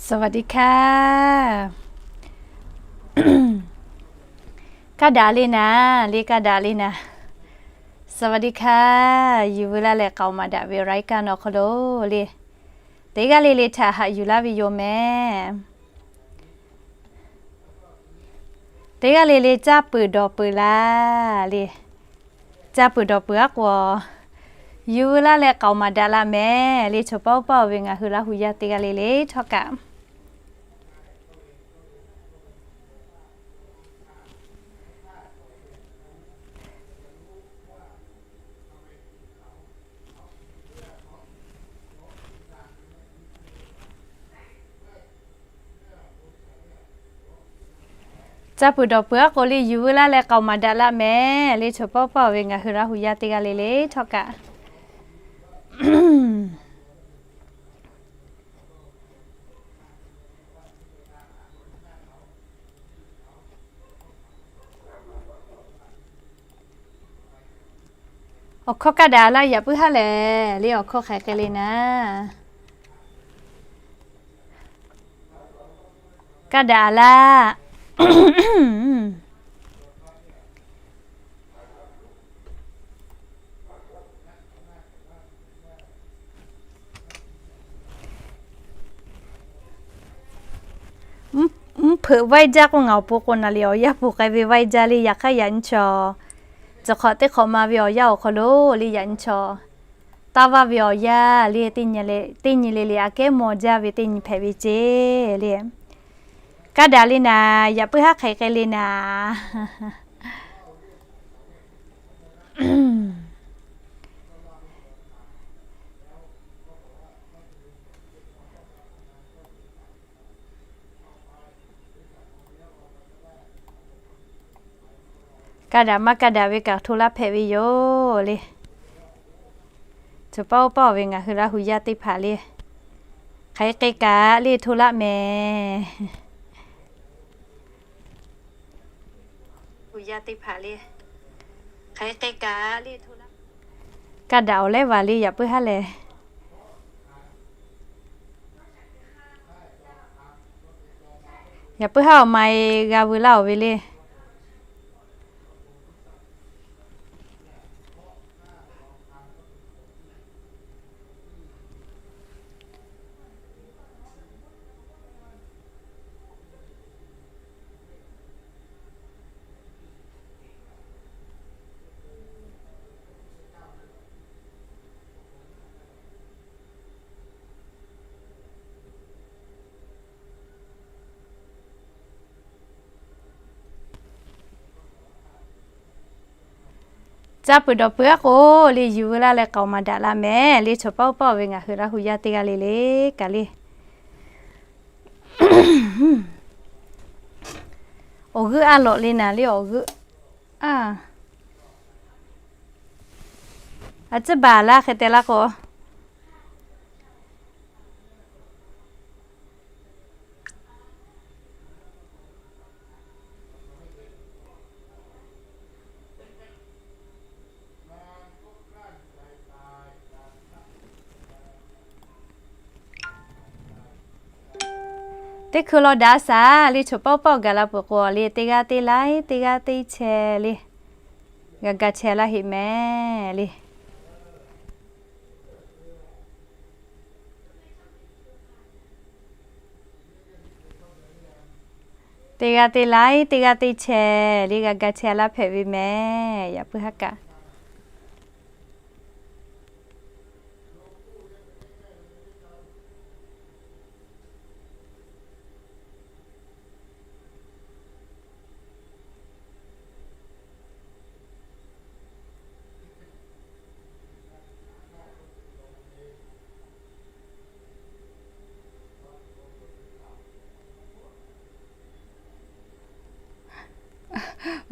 สวัสดีค่ะ Kaˇ daꞈ le naˍ, le kaˇ daꞈ le naˍ. สวัสดีค่ะ Yuˬ veu laˇ leh k'aoˍ maˍ daꞈ ve รายการ awˬ hk'aw lo le, teˇ g'aˇ le le htaꞈ haꞈ yuˬ laˇ ve yoˬ mehˍ. Teˇ g'aˇ le le caˇ peuˬ dawˬ peuˬ laˇ le. Caˇ peuˬ dawˬ peuˬ aˉ k'o, yuˬ veu laˇ leh k'aoˍ maˍ daꞈ laˇ mehˍ le. Chaw paˇ oˇ paˇ ve ngaˬ hui Laˇ hu yaˇ teˇ g'aˇ le le htawˇ kaꞈ caˇ peuˬ dawˬ peuˬ aˉ k'o le, yuˬ veu laˇ leh k'aoˍ maˍ daꞈ laˇ mehˍ le. Chaw paˇ oˇ paˇ ve ngaˬ hui Laˇ hu yaˇ teˇ g'aˇ le le htawˇ kaꞈ awˬ hkawˇ kaˇ daꞈ laˇ yaꞈ puiˉ haˉ lehˬ le, awˬ hkawˇ hk'aˬ hk'e le naˍ. Kaˇ daꞈ laˇ. Mvuhˇ hpeuꞈ vaiˇ jaˇ k'oˆ ngaˬ awˬ pon k'o naˍ le, awˬ yanˇ peuˬ k'ai ve vaiˇ jaˇ le. Yaꞈ hk'aˇ yaꞈ nyi chaw, tcuh hk'awꞈ teˇ hk'awꞈ ma ve awˬ yanˇ awˬ hk'aw lo le, yaꞈ nyi chaw taˇ vaˇ ve awˬ yanˇ le, teˇ nyi le le aꞈ kehˉ maw jaˇ ve teˇ nyi hpehꞈ ve ceˇ le. Kaˇ daꞈ le naˍ, yaꞈ puiˉ haˉ hk'aˬ hk'e le naˍ. Kaˇ daꞈ maˇ kaˇ daꞈ ve kaꞈ hto laˇ hpehꞈ ve yoˬ le. Chaw paˇ oˇ paˇ ve ngaˬ hui Laˇ hu yaˇ teˇ hpaˍ le, hk'aˬ hk'e kaꞈ le hto laˇ mehˍ. Kaˇ daꞈ awˬ lehˉ vaˬ le, yaꞈ puiˉ haˉ lehˬ. Yaꞈ puiˉ haˉ awˬ ma e g'a veu laˇ oˬ ve le. Caˇ peuˬ dawˬ peuˬ aˉ k'o le, yuˬ veu laˇ leh k'aoˍ maˍ daꞈ la mehˍ le. Chaw paˇ oˇ paˇ ve ngaˬ hui Laˇ hu yaˇ teˇ g'aˇ le le kaꞈ le. Awˬ g'euˆ a lawꞈ le naˍ le, awˬ g'euˆ a, a ciˉ baˬ laˇ hk'e te laˇ k'o, teˇ hkui law daꞈ shaˍ le. Chaw paˇ oˇ paˇ gaˬ la peuˬ k'o le, teˇ g'aˇ teˇ laiˉ, teˇ g'aˇ teˇ chehˇ le, g'a ga chehˇ laˇ heˆ mehˍ le. Teˇ g'aˇ teˇ laiˉ, teˇ g'aˇ teˇ chehˇ le, g'a ga chehˇ laˇ hpehꞈ ve mehˍ. Yaꞈ puiˉ haˉ kaꞈ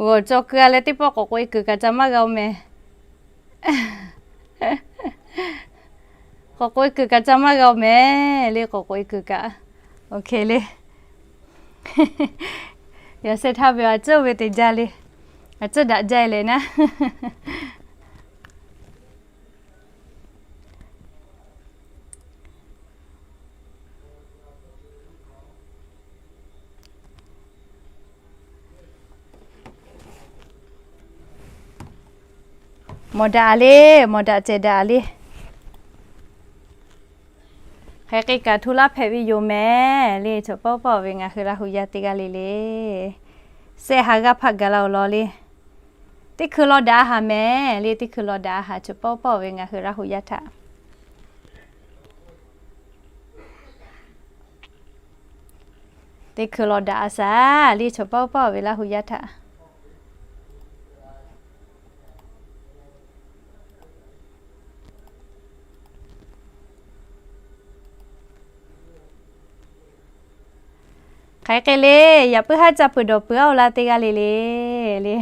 G'awˬ cawˬ keu a leh teˇ pawˆ k'awꞈ k'oꞈ e kuiˬ kaꞈ ca maˇ g'a oˬ mehˍ. K'awꞈ k'oꞈ e kuiˬ kaꞈ ca maˇ g'a oˬ mehˍ le. K'awꞈ k'oꞈ e kuiˬ kaꞈ, OK le. Yaꞈ sheh htaˇ ve a ciˉ ve teˇ jaˇ le, a ciˉ daꞈ jaˇ e leh naˉ. Mawˬ daꞈ le, mawˬ daꞈ cehˬ daꞈ le. Hk'aˬ hk'e kaꞈ hto laˇ hpehꞈ ve yoˬ mehˍ le. Chaw pawˆ pawˆ ve ngaˬ hui Laˇ hu yaˇ teˇ g'aˇ le le, sehˆ ha g'aˇ hpaˆ gaˬ la-oˬ law le. Teˇ hkui law daꞈ a haˍ mehˍ le. Teˇ hkui law daꞈ a haˍ, chaw pawˆ pawˆ ve ngaˬ hui Laˇ hu yaˇ htaꞈ teˇ hkui law daꞈ a shaˍ le. Chaw pawˆ pawˆ ve Laˇ hu yaˇ htaꞈ hk'aˬ hk'e le. Yaꞈ puiˉ haˉ caˇ peuˬ dawˬ peuˬ-oˬ laˇ teˇ g'aˇ le le le.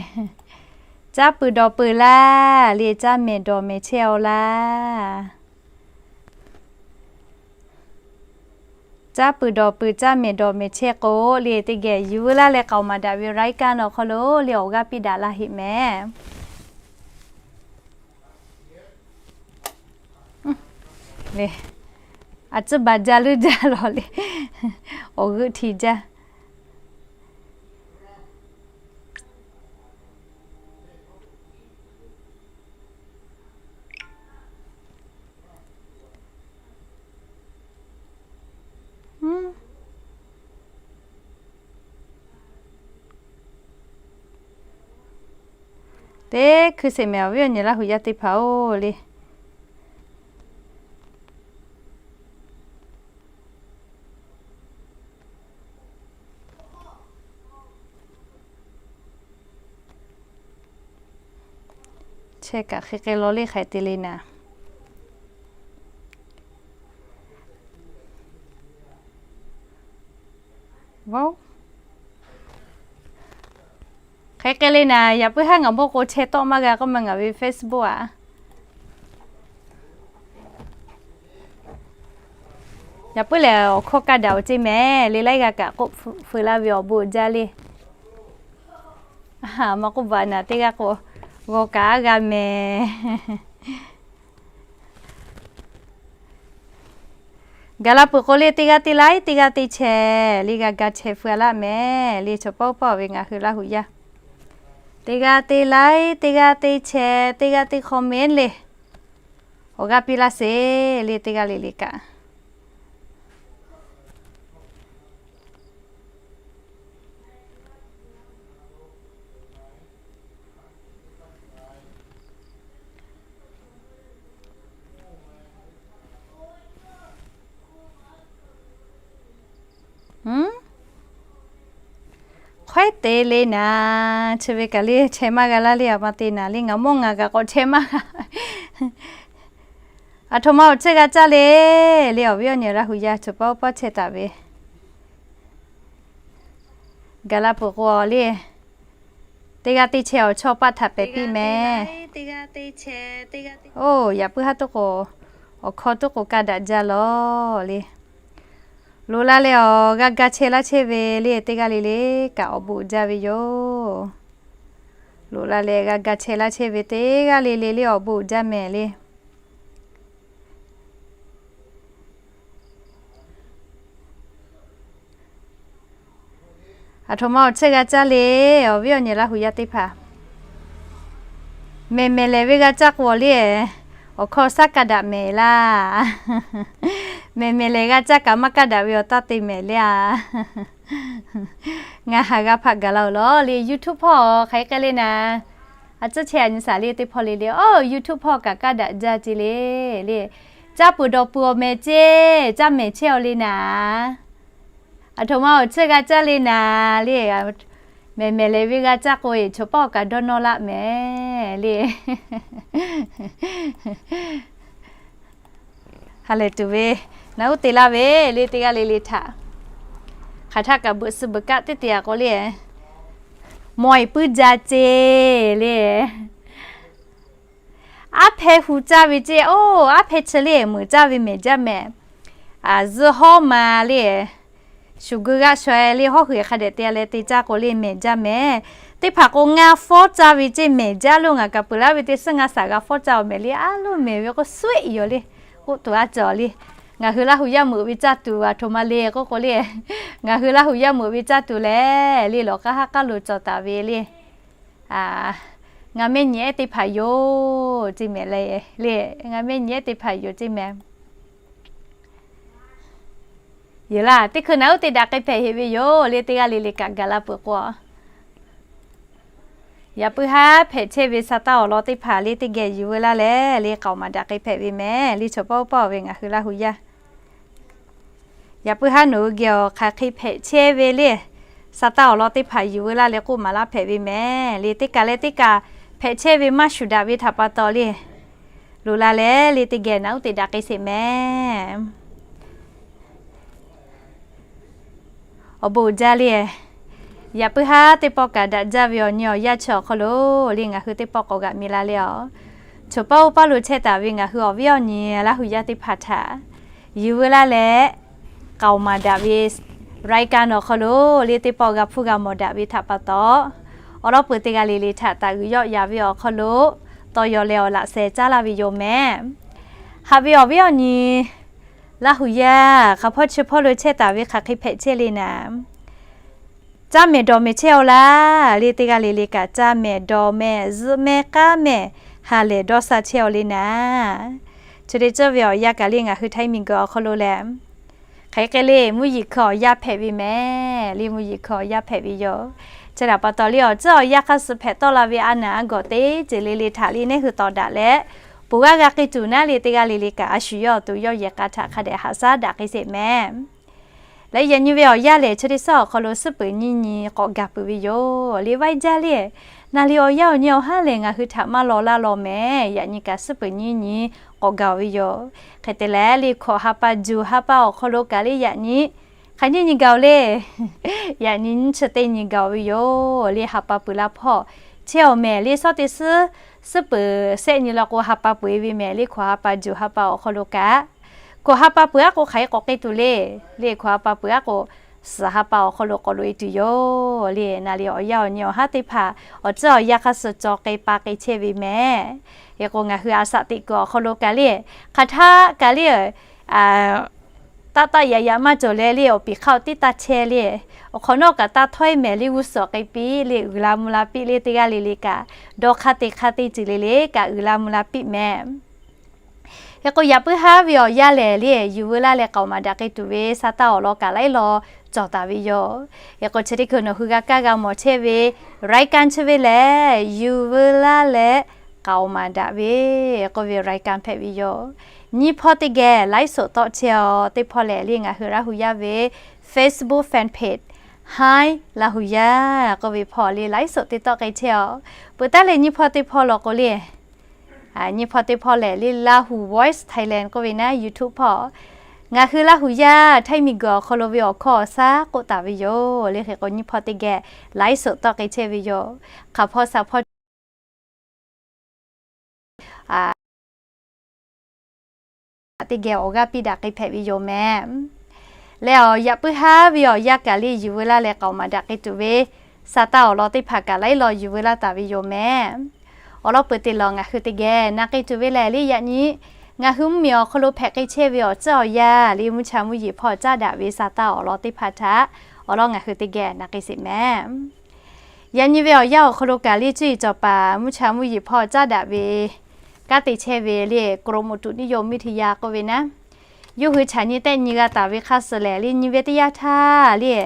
Caˇ peuˬ dawˬ peuˬ laˇ le. Caˇ mehˍ dawˬ mehˍ chehˇ-oˬ laˇ. Caˇ peuˬ dawˬ peuˬ, caˇ mehˍ dawˬ mehˍ chehˇ k'o le, teˇ geh yuˬ laˇ leh k'aoˍ maˍ daꞈ ve รายการ awˬ hk'aw lo le awˬ g'aˇ piˇ daꞈ laˇ heˆ mehˍ. A tcuhˇ baˬ jaˇ leuˉ jaˇ lawˬ le. Awˬ g'euˆ hti jaˇ. Teˇ hkui sheˍ mehˍ awˬ viˉ awˬ nyi Laˇ hu yaˇ teˇ hpaˍ-oˬ le. Chehˇ kaꞈ hk'e hk'e law le hk'aˬ hk'e te le naˍ. Hk'e hk'e le naˍ, yaꞈ puiˉ haˉ ngaˬ mawˇ k'o chehˇ tawˆ maˇ g'a k'oˆ ma ngaˬ ve Facebook aꞈ. Yaꞈ puiˉ lehˬ awˬ hkawˇ kaˇ daꞈ-oˬ ceˇ mehˍ le, laiˉ g'a kaꞈ k'oˆ feu laˇ ve awˬ bon uiˍ jaˇ le. Maˇ k'oˆ baˬ naˍ, teˇ g'aˇ k'o g'aw kaꞈ g'a mehˍ. Gaˬ la peuˬ k'o le, teˇ g'aˇ teˇ like, teˇ g'aˇ teˇ share le g'a ga chehˇ feu laˇ mehˍ le. Chaw pawˆ pawˆ ve ngaˬ hui Laˇ hu yaˇ, teˇ g'aˇ teˇ like, teˇ g'aˇ teˇ share, teˇ g'aˇ teˇ comment le awˬ g'aˇ piˇ laˇ sheˍ le, teˇ g'aˇ le le kaꞈ. Hkawehˉ te le naˍ, chi ve kaꞈ le chehˇ maˇ g'a laˇ le, a ma te naˍ le, ngaˬ mawˇ ngaˬ kaꞈ k'awꞈ chehˇ maˇ g'a. Aˬ htoꞈ ma awˬ chehˇ g'a caˇ le, le awˬ viˉ awˬ nyi Laˇ hu yaˇ chaw pawˆ pawˆ chehˇ taˍ ve. Gaˬ la peuˬ k'o le, teˇ g'aˇ teˇ share awˬ chawˇ paˆ htaꞈ pehˍ piˇ mehˍ. Oˇ, yaꞈ puiˉ haˉ toˉ k'o, awˬ hkawˇ toˉ k'o kaˇ daꞈ jaˇ lawˬ le. Loꞈ la leh awˬ g'a ga chehˇ laˇ chehˇ ve le, teˇ g'aˇ le le kaꞈ awˬ bon uiˍ jaˇ ve yoˬ. Loꞈ la leh g'a ga chehˇ laˇ chehˇ ve teˇ g'aˇ le le le awˬ bon uiˍ jaˇ mehˍ le. Aˬ htoꞈ ma awˬ chehˇ g'a caˇ le, awˬ viˉ awˬ nyi Laˇ hu yaˇ teˇ hpaˍ. Mehˬ mehˬ lehˬ ve g'a caˇ k'o le, awˬ hkawˇ shaˉ kaˇ daꞈ mehˍ laˇ. Mehˬ mehˬ lehˬ g'a caˇ kaꞈ maˇ kaˇ daꞈ ve awˬ taˇ te mehˍ le a. Ngaˬ haˍ g'a hpaꞈ gaˬ la-oˬ lawˬ le, YouTube hpawˇ hk'aˬ hk'e le naˍ. A tcuhˉ chehˇ a nyi shaˍ le teˇ hpawˇ le le, oˇ YouTube hpawˇ kaꞈ kaˇ daꞈ jaˇ ce le le. Caˇ peuˬ dawˬ peuˬ awˬ mehˍ ceˇ, caˇ mehˍ chehˇ-aw le naˍ. Aˬ htoꞈ ma awˬ chehˇ g'a caˇ le naˍ le. Mehˬ mehˬ lehˬ ve g'a caˇ k'o e, chaw pawˆ kaꞈ dawˇ nawˇ laˆ mehˍ le. Ha lehˬ tuˬ ve, naˬ uˉ te laˇ ve le teˇ g'aˇ le le htaꞈ. Hk'aˬ htaˇ kaꞈ beuꞈ suh beuꞈ kaˆ teˇ te-a k'o le, mawˬ-e puiˉ jaˇ ce le. Aˉ hpehˇ hu caˇ ve ceˇ, oˇ aˉ hpehˇ chi le meuꞈ caˇ ve mehˬ jaˇ mehˍ. Zuhˇ hawˉ ma le, shuˍ gui g'aˆ shaw-e le, hawˉ hui hk'a dehꞈ te leh te caˇ k'o le mehˬ jaˇ mehˍ. Teˇ hpaˍ k'o ngaˇ fawˉ caˇ ve ceˇ mehˬ jaˇ lo, ngaˬ kaꞈ peuˬ laˇ ve teˇ suhˉ ngaˇ shaˍ g'a fawˉ caˇ-oˬ mehˍ le, aˉ lo mehˬ ve k'o sweˆ yoˬ le. K'oˆ tuˬ a cawˬ le. Ngaˬ hui Laˇ hu yaˇ meuꞈ ve caˇ tuˬ aˬ htoꞈ ma le k'oˆ k'o le, ngaˬ hui Laˇ hu yaˇ meuꞈ ve caˇ tuˬ lehˬ le, lawˬ k'aˉ haˉ k'aˉ lo cawˬ taˍ ve le. Ngaˬ meh nyi ehˉ teˇ hpaˍ yoˬ ceˇ mehˍ le. Le, ngaˬ meh nyi ehˉ teˇ hpaˍ yoˬ ceˇ mehˍ. Yoˬ laˇ, teˇ hkui naˬ uˉ te daꞈ k'ai hpehꞈ heꞈ ve yoˬ le. Teˇ g'aˇ le le kaꞈ gaˬ la peuˬ k'o, yaꞈ puiˉ haˉ hpehꞈ chehˇ ve sa taˇ awˬ lawn teˇ hpaˍ le teˇ geh yuˬ veu laˇ leh le k'aoˍ maˍ daꞈ k'ai hpehꞈ ve mehˍ le. Chaw pawˆ oˇ pawˆ ve ngaˬ hui Laˇ hu yaˇ yaꞈ puiˉ haˉ nawˬ hui geh awˬ hk'aˬ hk'e hpehꞈ chehˇ ve le, sa taˇ awˬ lawn teˇ hpaˍ yuˬ veu laˇ leh k'oˆ maˍ laˇ hpehꞈ ve mehˍ le. Teˇ kaˬ leh teˇ kaˬ hpehꞈ chehˇ ve maˇ shuˍ daꞈ ve htaꞈ pa taw le, loꞈ la leh le teˇ geh naˬ uˉ te daꞈ k'ai sheˍ mehˍ. Awˬ bon uiˍ jaˇ le. Yaꞈ puiˉ haˉ teˇ pawˆ kaꞈ daꞈ jaˇ ve awˬ nyi awˬ yanˇ chi awˬ hk'aw lo le ngaˬ hui teˇ pawˆ k'awꞈ g'aꞈ mi la le awˬ. Chaw pawˆ oˇ pawˆ lo chehˇ taˍ ve ngaˬ hui awˬ viˉ awˬ nyi Laˇ hu yaˇ teˇ hpaˍ htaꞈ yuˬ veu laˇ leh k'aoˍ maˍ daꞈ ve รายการ awˬ hk'aw lo le teˇ pawˆ g'a hpuˇ g'a mawˬ daꞈ ve htaꞈ pa taw, awˬ lawn peuˬ teˇ g'aˇ le le htaꞈ taˍ g'uiˬ yawˆ yaꞈ ve awˬ hk'aw lo tawˇ yaw leh awˬ laꞈ sheh caˉ laˇ ve yoˬ mehˍ. Haꞈ ve awˬ viˉ awˬ nyi Laˇ hu yaˇ, hk'aˬ hpawˇ chi hpawˇ lo chehˇ taˍ ve hk'aˬ hk'e hpehꞈ chehˇ le naˍ, caˇ mehˍ dawˬ mehˍ chehˇ aw laˇ le. Teˇ g'aˇ le le kaꞈ caˇ mehˍ dawˬ mehˍ zuhꞈ mehˍ k'aˉ mehˍ ha lehˬ dawˇ sha chehˇ aw le naˍ. Chi teˇ ceuˬ ve awˬ yanˇ kaꞈ le ngaˬ hui htaiˇ miˬguiˬ awˬ hk'aw lo lehˬ, hk'aˬ hk'e le mvuhˇ yeˬ hkui awˬ yanˇ hpehꞈ ve mehˍ le. Mvuhˇ yeˬ hkui awˬ yanˇ hpehꞈ ve yoˬ. Chi htaꞈ pa taw le awˬ tcuhˉ awˬ yanˇ hk'aˇ suh hpehꞈ tawˆ la ve a naˍ a gawˬ teˇ ceuˬ le le htaꞈ le nehˉ hui tawˍ daꞈ leh, peuˬ g'aˇ g'a k'ai tuˬ naˉ le teˇ g'aˇ le le kaꞈ a shu yawˇ awˬ to yawˇ yehˬ k'a htaꞈ hk'a dehꞈ haꞈ shaˉ daꞈ k'ai sheˍ mehˍ. Leh yaꞈ nyi ve awˬ yanˇ lehˬ chi teˇ suhˉ awˬ hk'aw lo suhˉ peuˬ nyiˇ nyi k'awꞈ gaˬ peuˬ ve yoˬ. Le vaiˇ jaˇ le, naˬ le awˬ yanˇ awˬ nyi awˬ haˉ lehˬ ngaˬ hui htaꞈ maˇ law laˇ law mehˍ. Yaꞈ nyi kaꞈ suhˉ peuˬ nyiˇ nyi k'awꞈ gaˬ ve yoˬ. Hk'e te leh le hkawꞈ ha pa juˬ ha pa awˬ hk'aw lo kaꞈ le yaꞈ nyi hk'aˬ nyiˇ nyi gaˬ oˬ le. Yaꞈ nyi nyiˇ chi teˇ nyi gaˬ ve yoˬ. Le ha pa peuˬ la hpawˇ chehˇ awˬ mehˍ le. Suhˉ teˇ suhˉ suhˉ peuˬ shehˆ nyi la k'o ha pa peuˬ e ve mehˍ le. Hkawꞈ ha pa juˬ ha pa awˬ hk'aw lo kaꞈ, hkawꞈ ha pa peuˬ aˉ k'o hk'aˬ hk'e k'awꞈ k'ai tuˬ le. Le hkawꞈ ha pa peuˬ aˉ k'o, suhˍ ha pa awˬ hk'aw lo k'awꞈ loꞈ e tuˬ yoˬ. Le naˬ le awˬ yanˇ awˬ nyi awˬ haˉ teˇ hpaˍ awˬ tcuhˉ awˬ yanˇ hk'aˇ suh caw k'ai pa k'ai chehˇ ve mehˍ. Hk'e k'o ngaˬ hui a shaꞈ teꞈ kuiˬ awˬ hk'aw lo kaꞈ le, hk'aˬ htaˆ kaꞈ le taˆ taˆ yaꞈ yaꞈ maˇ cawˬ leh le awˬ piˍ hk'aˇ awˬ tiˉ taˇ chehˇ le. Awˬ hk'awꞈ nawˉ kaꞈ taˇ htawˇ e mehˍ le g'uˇ suhˍ k'ai piˇ le uiˍ la mvuh la piˇ le. Teˇ g'aˇ le le kaꞈ dawˇ hk'aˇ te hk'aˇ teˇ ceuˬ le le kaꞈ uiˍ la mvuh la piˇ mehˍ. Hk'e k'o yaꞈ puiˉ haˉ ve awˬ yanˇ lehˬ le yuˬ veu laˇ leh k'aoˍ maˍ daꞈ k'ai tuˬ ve sa taˇ awˬ lawn kaꞈ laiˉ law cawˬ taˍ ve yoˬ. Hk'e k'o chi teˇ hkui nawˬ hui g'a kaˇ g'a mawˬ chehˇ ve รายการ chi ve lehˬ yuˬ veu laˇ leh k'aoˍ maˍ daꞈ ve k'oˆ ve รายการ hpehꞈ ve yoˬ. Nyiˇ hpawˇ teˇ geh ไลฟ์สด tawˆ chehˇ aw. Teˇ hpawˇ lehˬ le ngaˬ hui Laˇ hu yaˇ ve Facebook fan page Hi Laˇ hu yaˇ k'oˆ ve hpawˇ le ไลฟ์สด te tawˆ k'ai chehˇ aw. Peuˬ taˉ leh nyiˇ hpawˇ teˇ hpawˇ law k'o le, nyiˇ hpawˇ teˇ hpawˇ lehˬ le Lahu Voice Thailand k'oˆ ve naˉ YouTube hpawˇ ngaˬ hui Laˇ hu yaˇ htaiˇ miˬguiˬ awˬ hk'aw lo ve awˬ hkawˇ awˬ shaˉ k'oˆ taˍ ve yoˬ. Le hk'e k'o nyiˇ hpawˇ teˇ geh ไลฟ์สด tawˆ k'ai chehˇ ve yoˬ. Hk'aˬ hpawˇ shaˍ hpawˇ teˇ geh awˬ g'aˇ piˇ daꞈ k'ai hpehꞈ ve yoˬ mehˍ. Leh awˬ yaꞈ puiˉ haˉ ve awˬ yanˇ kaꞈ le yuˬ veu laˇ leh k'aoˍ maˍ daꞈ k'ai tuˬ ve sa taˇ awˬ lawn teˇ hpaˍ kaꞈ laiˉ law yuˬ veu laˇ taˍ ve yoˬ mehˍ. Awˬ lawn peuˬ teˇ lawˬ ngaˬ hui teˇ geh na k'ai tuˬ ve lehˬ le yaꞈ nyi ngaˬ hui mvuhˇmiˬ awˬ hk'aw lo hpehꞈ k'ai chehˇ ve awˬ tcuhˉ awˬ yanˇ le mvuhˇ cha mvuhˇ yeˬ hpawˇ caˉ daꞈ ve sa taˇ awˬ lawn teˇ hpaˍ htaꞈ awˬ lawn ngaˬ hui teˇ geh na k'ai sheˍ mehˍ. Yaꞈ nyi ve awˬ yanˇ awˬ hk'aw lo kaꞈ le cuˇ yiˍ cawˬ paˍ mvuhˇ cha mvuhˇ yeˬ hpawˇ caˉ daꞈ ve kanˉ te chehˇ ve le กรมอุตุนิยมวิทยา k'oˆ ve naˉ, yawˇ hui chaꞈ nyi tehˆ nyi g'a taˍ ve hk'aˇ suh lehˬ le nyi ve teˇ yanˇ htaˇ le,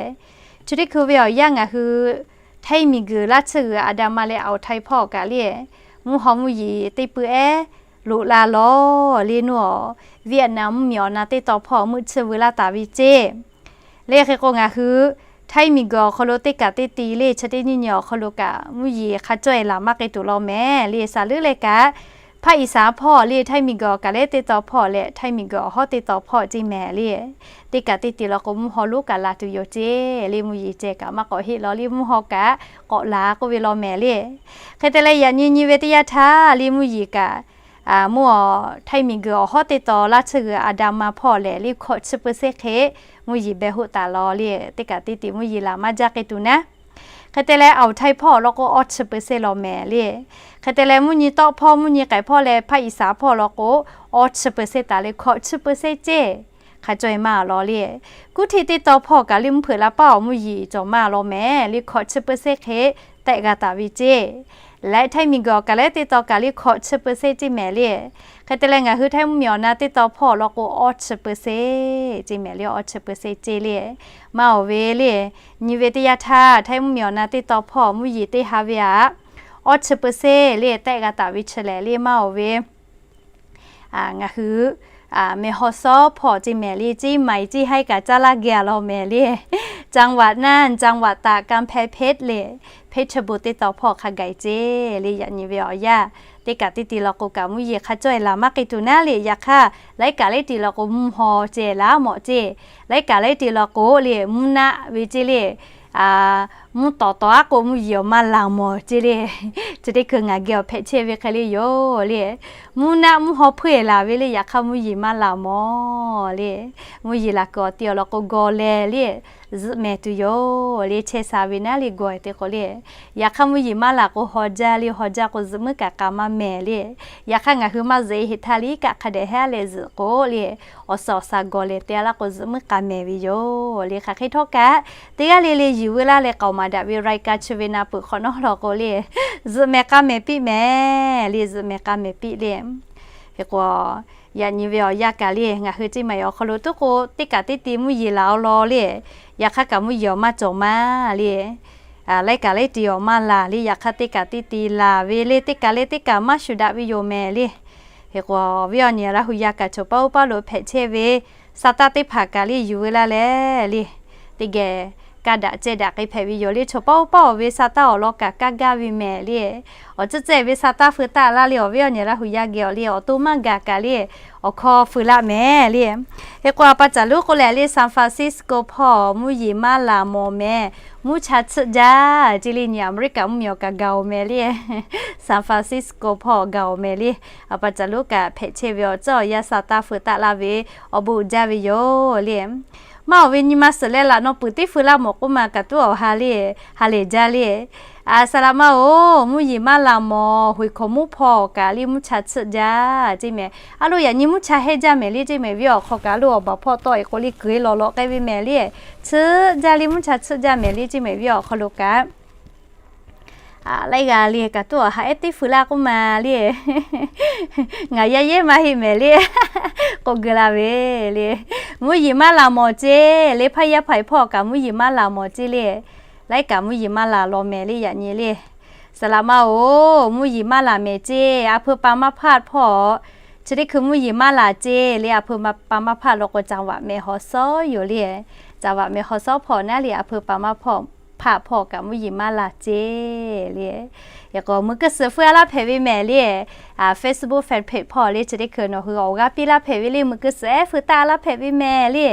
chi teˇ hkui ve awˬ yanˇ ngaˬ hui htaiˇ miˬguiˬ laˇ tsuhˇ g'uiˬ Aˍdanˍ ma leh Awˬ htaiˇ hpawˇ kaꞈ le mvuhˇ haw mvuhˇ yeˬ teˇ pui ehˉ loꞈ la lawˬ le nuˇ awˬ, Vietnam mvuhˇmiˬ awˬ na teˇ taw hpawˇ meuˆ tsuhˇ veu laˇ taˍ ve ceˇ. Le hk'e k'o ngaˬ hui htaiˇ miˬguiˬ awˬ hk'aw lo teˇ kaꞈ teˇ ti le chi teˇ nyiˇ nyi awˬ hk'aw lo kaꞈ mvuhˇ yeˬ hk'a cawˇ e laˬ maˇ k'ai tuˬ law mehˍ le. Saˍ leuˉ leh kaꞈ hpaˇ iˍ saˍ hpawˇ le htaiˇ miˬguiˬ awˬ kaꞈ leh teˇ taw hpawˇ leh htaiˇ miˬguiˬ awˬ hawˉ teˇ taw hpawˇ ceˇ mehˍ le. Teˇ kaꞈ teˇ ti law k'o mvuhˇ haw lonˉ kaꞈ la tuˬ yoˬ ceˇ le. Mvuhˇ yeˬ ceh kaꞈ maˇ k'awꞈ heˆ law le mvuhˇ haw kaꞈ k'awꞈ la k'oˆ ve law mehˍ le. Hk'e te leh yaꞈ nyi nyi ve teˇ yanˇ htaˇ le mvuhˇ yeˬ kaꞈ mvuhˇ htaiˇ miˬguiˬ awˬ hawˉ teˇ taw laˇ tsuhˇ g'uiˬ Aˍdanˍ ma hpawˇ lehˬ le hkawꞈ chi pui seˆ hk'e mvuhˇ yeˬ beh hoˆ taˍ law le. Teˇ kaꞈ teˇ ti mvuhˇ yeˬ laˬ maˇ jaˇ k'ai tuˬ naˉ. Hk'e te leh Awˬ htaiˇ hpawˇ awˬ lawn k'o awˇ chi pui seˆ law mehˍ le. Hk'e te leh mvuhˇ nyi tawˆ hpawˇ mvuhˇ nyi k'ai hpawˇ leh hpaˇ iˍ saˍ hpawˇ awˬ lawn k'o awˇ chi pui seˆ taˍ le hkawꞈ chi pui seˆ ceˇ hk'a cawˇ e maˇ law le. Kuˇ htiˇ teˇ taw hpawˇ kaꞈ le mvuhˇ hpeuꞈ la paˉ awˬ mvuhˇ yeˬ cawˬ maˇ law mehˍ le hkawꞈ chi pui seˆ hk'e tehˆ g'a taˍ ve ceˇ. Leh ไทย miˬguiˬ awˬ kaˍ leh teˇ taw kaꞈ le ขอ chi เปอร์เซ็นต์ ceˇ mehˍ le. Hk'e te leh ngaˬ hui ไทย mvuhˇmiˬ awˬ na teˇ taw hpawˇ awˬ lawn k'o, awˇ chi เปอร์เซ็นต์ ceˇ mehˍ le, awˇ chi เปอร์เซ็นต์ ceˇ le. Maˇ oˬ ve le, nyi ve teˇ yanˇ htaˇ ไทย mvuhˇmiˬ awˬ na teˇ taw hpawˇ mvuhˇ yeˬ teˇ ha ve aꞈ, awˇ chi เปอร์เซ็นต์ le tehˆ g'a taˍ ve chi lehˬ le maˇ oˬ ve. Ngaˬ hui mehˬ haw shawˉ hpawˇ ceˇ mehˍ le, ceˇ maiˬ ceˇ haiˉ kaꞈ caˇ laˇ geh a law mehˍ le. จังหวัดน่าน จังหวัดตาก กำแพงเพชร le, เพชรบูรณ์ teˇ taw hpawˇ hk'a gaˬ ceˇ le. Yaꞈ nyi ve awˬ yanˇ, teˇ kaꞈ teˇ ti law k'o kaꞈ mvuhˇ yeˬ hk'a cawˇ e laˬ maˇ k'ai tuˬ naˉ le. Yaꞈ hk'aˇ, laiˉ kaꞈ laiˉ ti law k'o mvuhˇ haw ceˇ laˇ mawˬ ceˇ. Laiˉ kaꞈ laiˉ ti law k'o le mvuhˇ naˆ ve ceˇ le. Mvuhˇ tawˍ tawˍ aˉ k'o mvuhˇ yeˬ awˬ maˇ laˬ mawˬ ceˇ le. Chi teˇ hkui ngaˬ geh awˬ hpehꞈ chehˇ ve hk'e le yoˬ le. Mvuhˇ naˆ mvuhˇ haw hpeuˇ e laˬ ve le, yaꞈ hk'aˇ mvuhˇ yeˬ maˇ laˬ mawˬ le. Mvuhˇ yeˬ laˬ kuiˬ awˬ ti awˬ lawn k'o gawˬ lehˬ le, zuhꞈ mehˍ tuˬ yoˬ le. Chehˇ sha ve naˉ le gawˬ e te k'o le, yaꞈ hk'aˇ mvuhˇ yeˬ maˇ laˬ k'o haw jaˇ le, haw jaˇ k'o zuhꞈ muiˉ kaꞈ k'a maˇ mehˍ le. Yaꞈ hk'aˇ ngaˬ hui maˇ zuhꞈ e heꞈ htaˇ le kaꞈ hk'a dehꞈ heˆ leh zuhꞈ k'o le, awˬ suhˍ awˬ shaˍ gawˬ lehˬ te a laˇ k'o zuhꞈ muiˉ k'a mehˍ ve yoˬ le. Hk'aˬ hk'e htawˇ kaꞈ, teˇ g'aˇ le le yuˬ veu laˇ leh k'aoˍ maˍ daꞈ ve รายการ chi ve na peuˬ hk'awꞈ nawˉ law k'o le, zuhꞈ mehˍ k'a mehˍ piˇ mehˍ le, zuhꞈ mehˍ k'a mehˍ piˇ le. Hk'e k'o, yaꞈ nyi ve awˬ yanˇ kaꞈ le ngaˬ hui ceˇ maiˬ awˬ hk'aw lo tuˉ k'o teˇ kaꞈ teˇ ti mvuhˇ yeˬ laˬ awˬ lawn le, yaꞈ hk'aˇ kaꞈ mvuhˇ yeˬ awˬ maˇ cawˬ maˇ le. Laiˉ kaꞈ laiˉ ti awˬ maˇ laˬ le, yaꞈ hk'aˇ teˇ kaꞈ teˇ ti laˬ ve le, teˇ kaꞈ le teˇ kaꞈ maˇ shuˍ daꞈ ve yoˬ mehˍ le. Hk'e k'o, awˬ viˉ awˬ nyi Laˇ hu yaˇ kaꞈ choˬ paˇ oˇ paˇ lo hpehꞈ chehˇ ve sa taˇ teˇ hpaˍ kaꞈ le yuˬ veu laˇ leh le, teˇ geh kaˇ daꞈ ceh daꞈ k'ai hpehꞈ ve yoˬ le. Choˬ paˇ oˇ paˇ awˬ ve sa taˇ awˬ lawn kaꞈ kaˇ gaˇ ve mehˍ le. Awˬ ceuˬ ceh ve sa taˇ feu taˆ laˇ le, awˬ viˉ awˬ nyi Laˇ hu yaˇ geh awˬ le awˬ to maˇ gaˬ kaꞈ le, awˬ hkawˇ feu laˇ mehˍ le. Hk'e k'o, a pa caˬ luˉ k'oˆ leh le San Francisco hpawˇ mvuhˇ yeˬ maˇ laˬ mawˬ mehˍ, mvuhˇ cha tsuhˆ jaˇ ceˇ le. Nyi Aˍmeˍriˆkaꞈ mvuhˇmiˬ awˬ kaꞈ gaˬ oˬ mehˍ le. San Francisco hpawˇ gaˬ oˬ mehˍ le. A pa caˬ luˉ kaꞈ hpehꞈ chehˇ ve awˬ ceuˬ awˬ yanˇ sa taˇ feu taˆ laˇ ve awˬ bon uiˍ jaˇ ve yoˬ le. Maˇ oˬ ve nyi ma suhˍ leh laꞈ naw puiˍ teˇ feu laˇ mawˬ k'oˆ ma kaꞈ tuˉ awˬ ha le, ha lehˬ jaˇ le. A saˍ laꞈ ma oˬ, mvuhˇ yeˬ maˇ laˬ mawˬ, huiˍ hkawˍ muˇ hpawˇ kaꞈ le mvuhˇ cha tsuhˆ jaˇ ceˇ mehˍ. A lo yaꞈ nyi mvuhˇ cha hehnˇ jaˇ mehˍ le ceˇ mehˍ. Viˉ awˬ hk'aw kaꞈ lo awˬ baˬ hpawˇ tawˆ e k'o le kuiˬ e lawˬ lawꞈ k'ai ve mehˍ le. Tsuhˆ jaˇ le, mvuhˇ cha tsuhˆ jaˇ mehˍ le ceˇ mehˍ. Viˉ awˬ hk'aw lo kaꞈ laiˉ g'aˇ le kaꞈ tuˉ awˬ ha ehˉ teˇ feu laˇ k'oˆ ma le. Ngaˬ yaˇ yehˇ maˇ heˆ mehˍ le. K'oˆ geu la ve le. Mvuhˇ yeˬ maˇ laˬ mawˬ ceˇ le, hpaˇ yaˇ hpaˍ hpawˇ kaꞈ mvuhˇ yeˬ maˇ laˬ mawˬ ceˇ le. Laiˉ kaꞈ mvuhˇ yeˬ maˇ laˬ law mehˍ le. Yaꞈ nyi le, saˍ laꞈ ma oˬ, mvuhˇ yeˬ maˇ laˬ mehˍ ceˇ. A hpeu pa maˇ hpaˇ hpawˇ chi teˇ hkui mvuhˇ yeˬ maˇ laˬ ceˇ le. A hpeu pa maˇ hpaˇ law k'o จังหวัดแม่ฮ่องสอน yoˬ le. จังหวัดแม่ฮ่องสอน hpawˇ naˉ le, a hpeu pa maˇ hpaˇ hpawˇ kaꞈ mvuhˇ yeˬ maˇ laˬ ceˇ le. Yaꞈ k'o meuˬ keu suhˍ feu a laˇ hpehꞈ ve mehˍ le. Facebook fan page hpawˇ le chi teˇ hkui nawˬ hui awˬ g'aˇ piˇ laˇ hpehꞈ ve le, meuˬ keu suhˍ ehˉ feu taˆ laˇ hpehꞈ ve mehˍ le.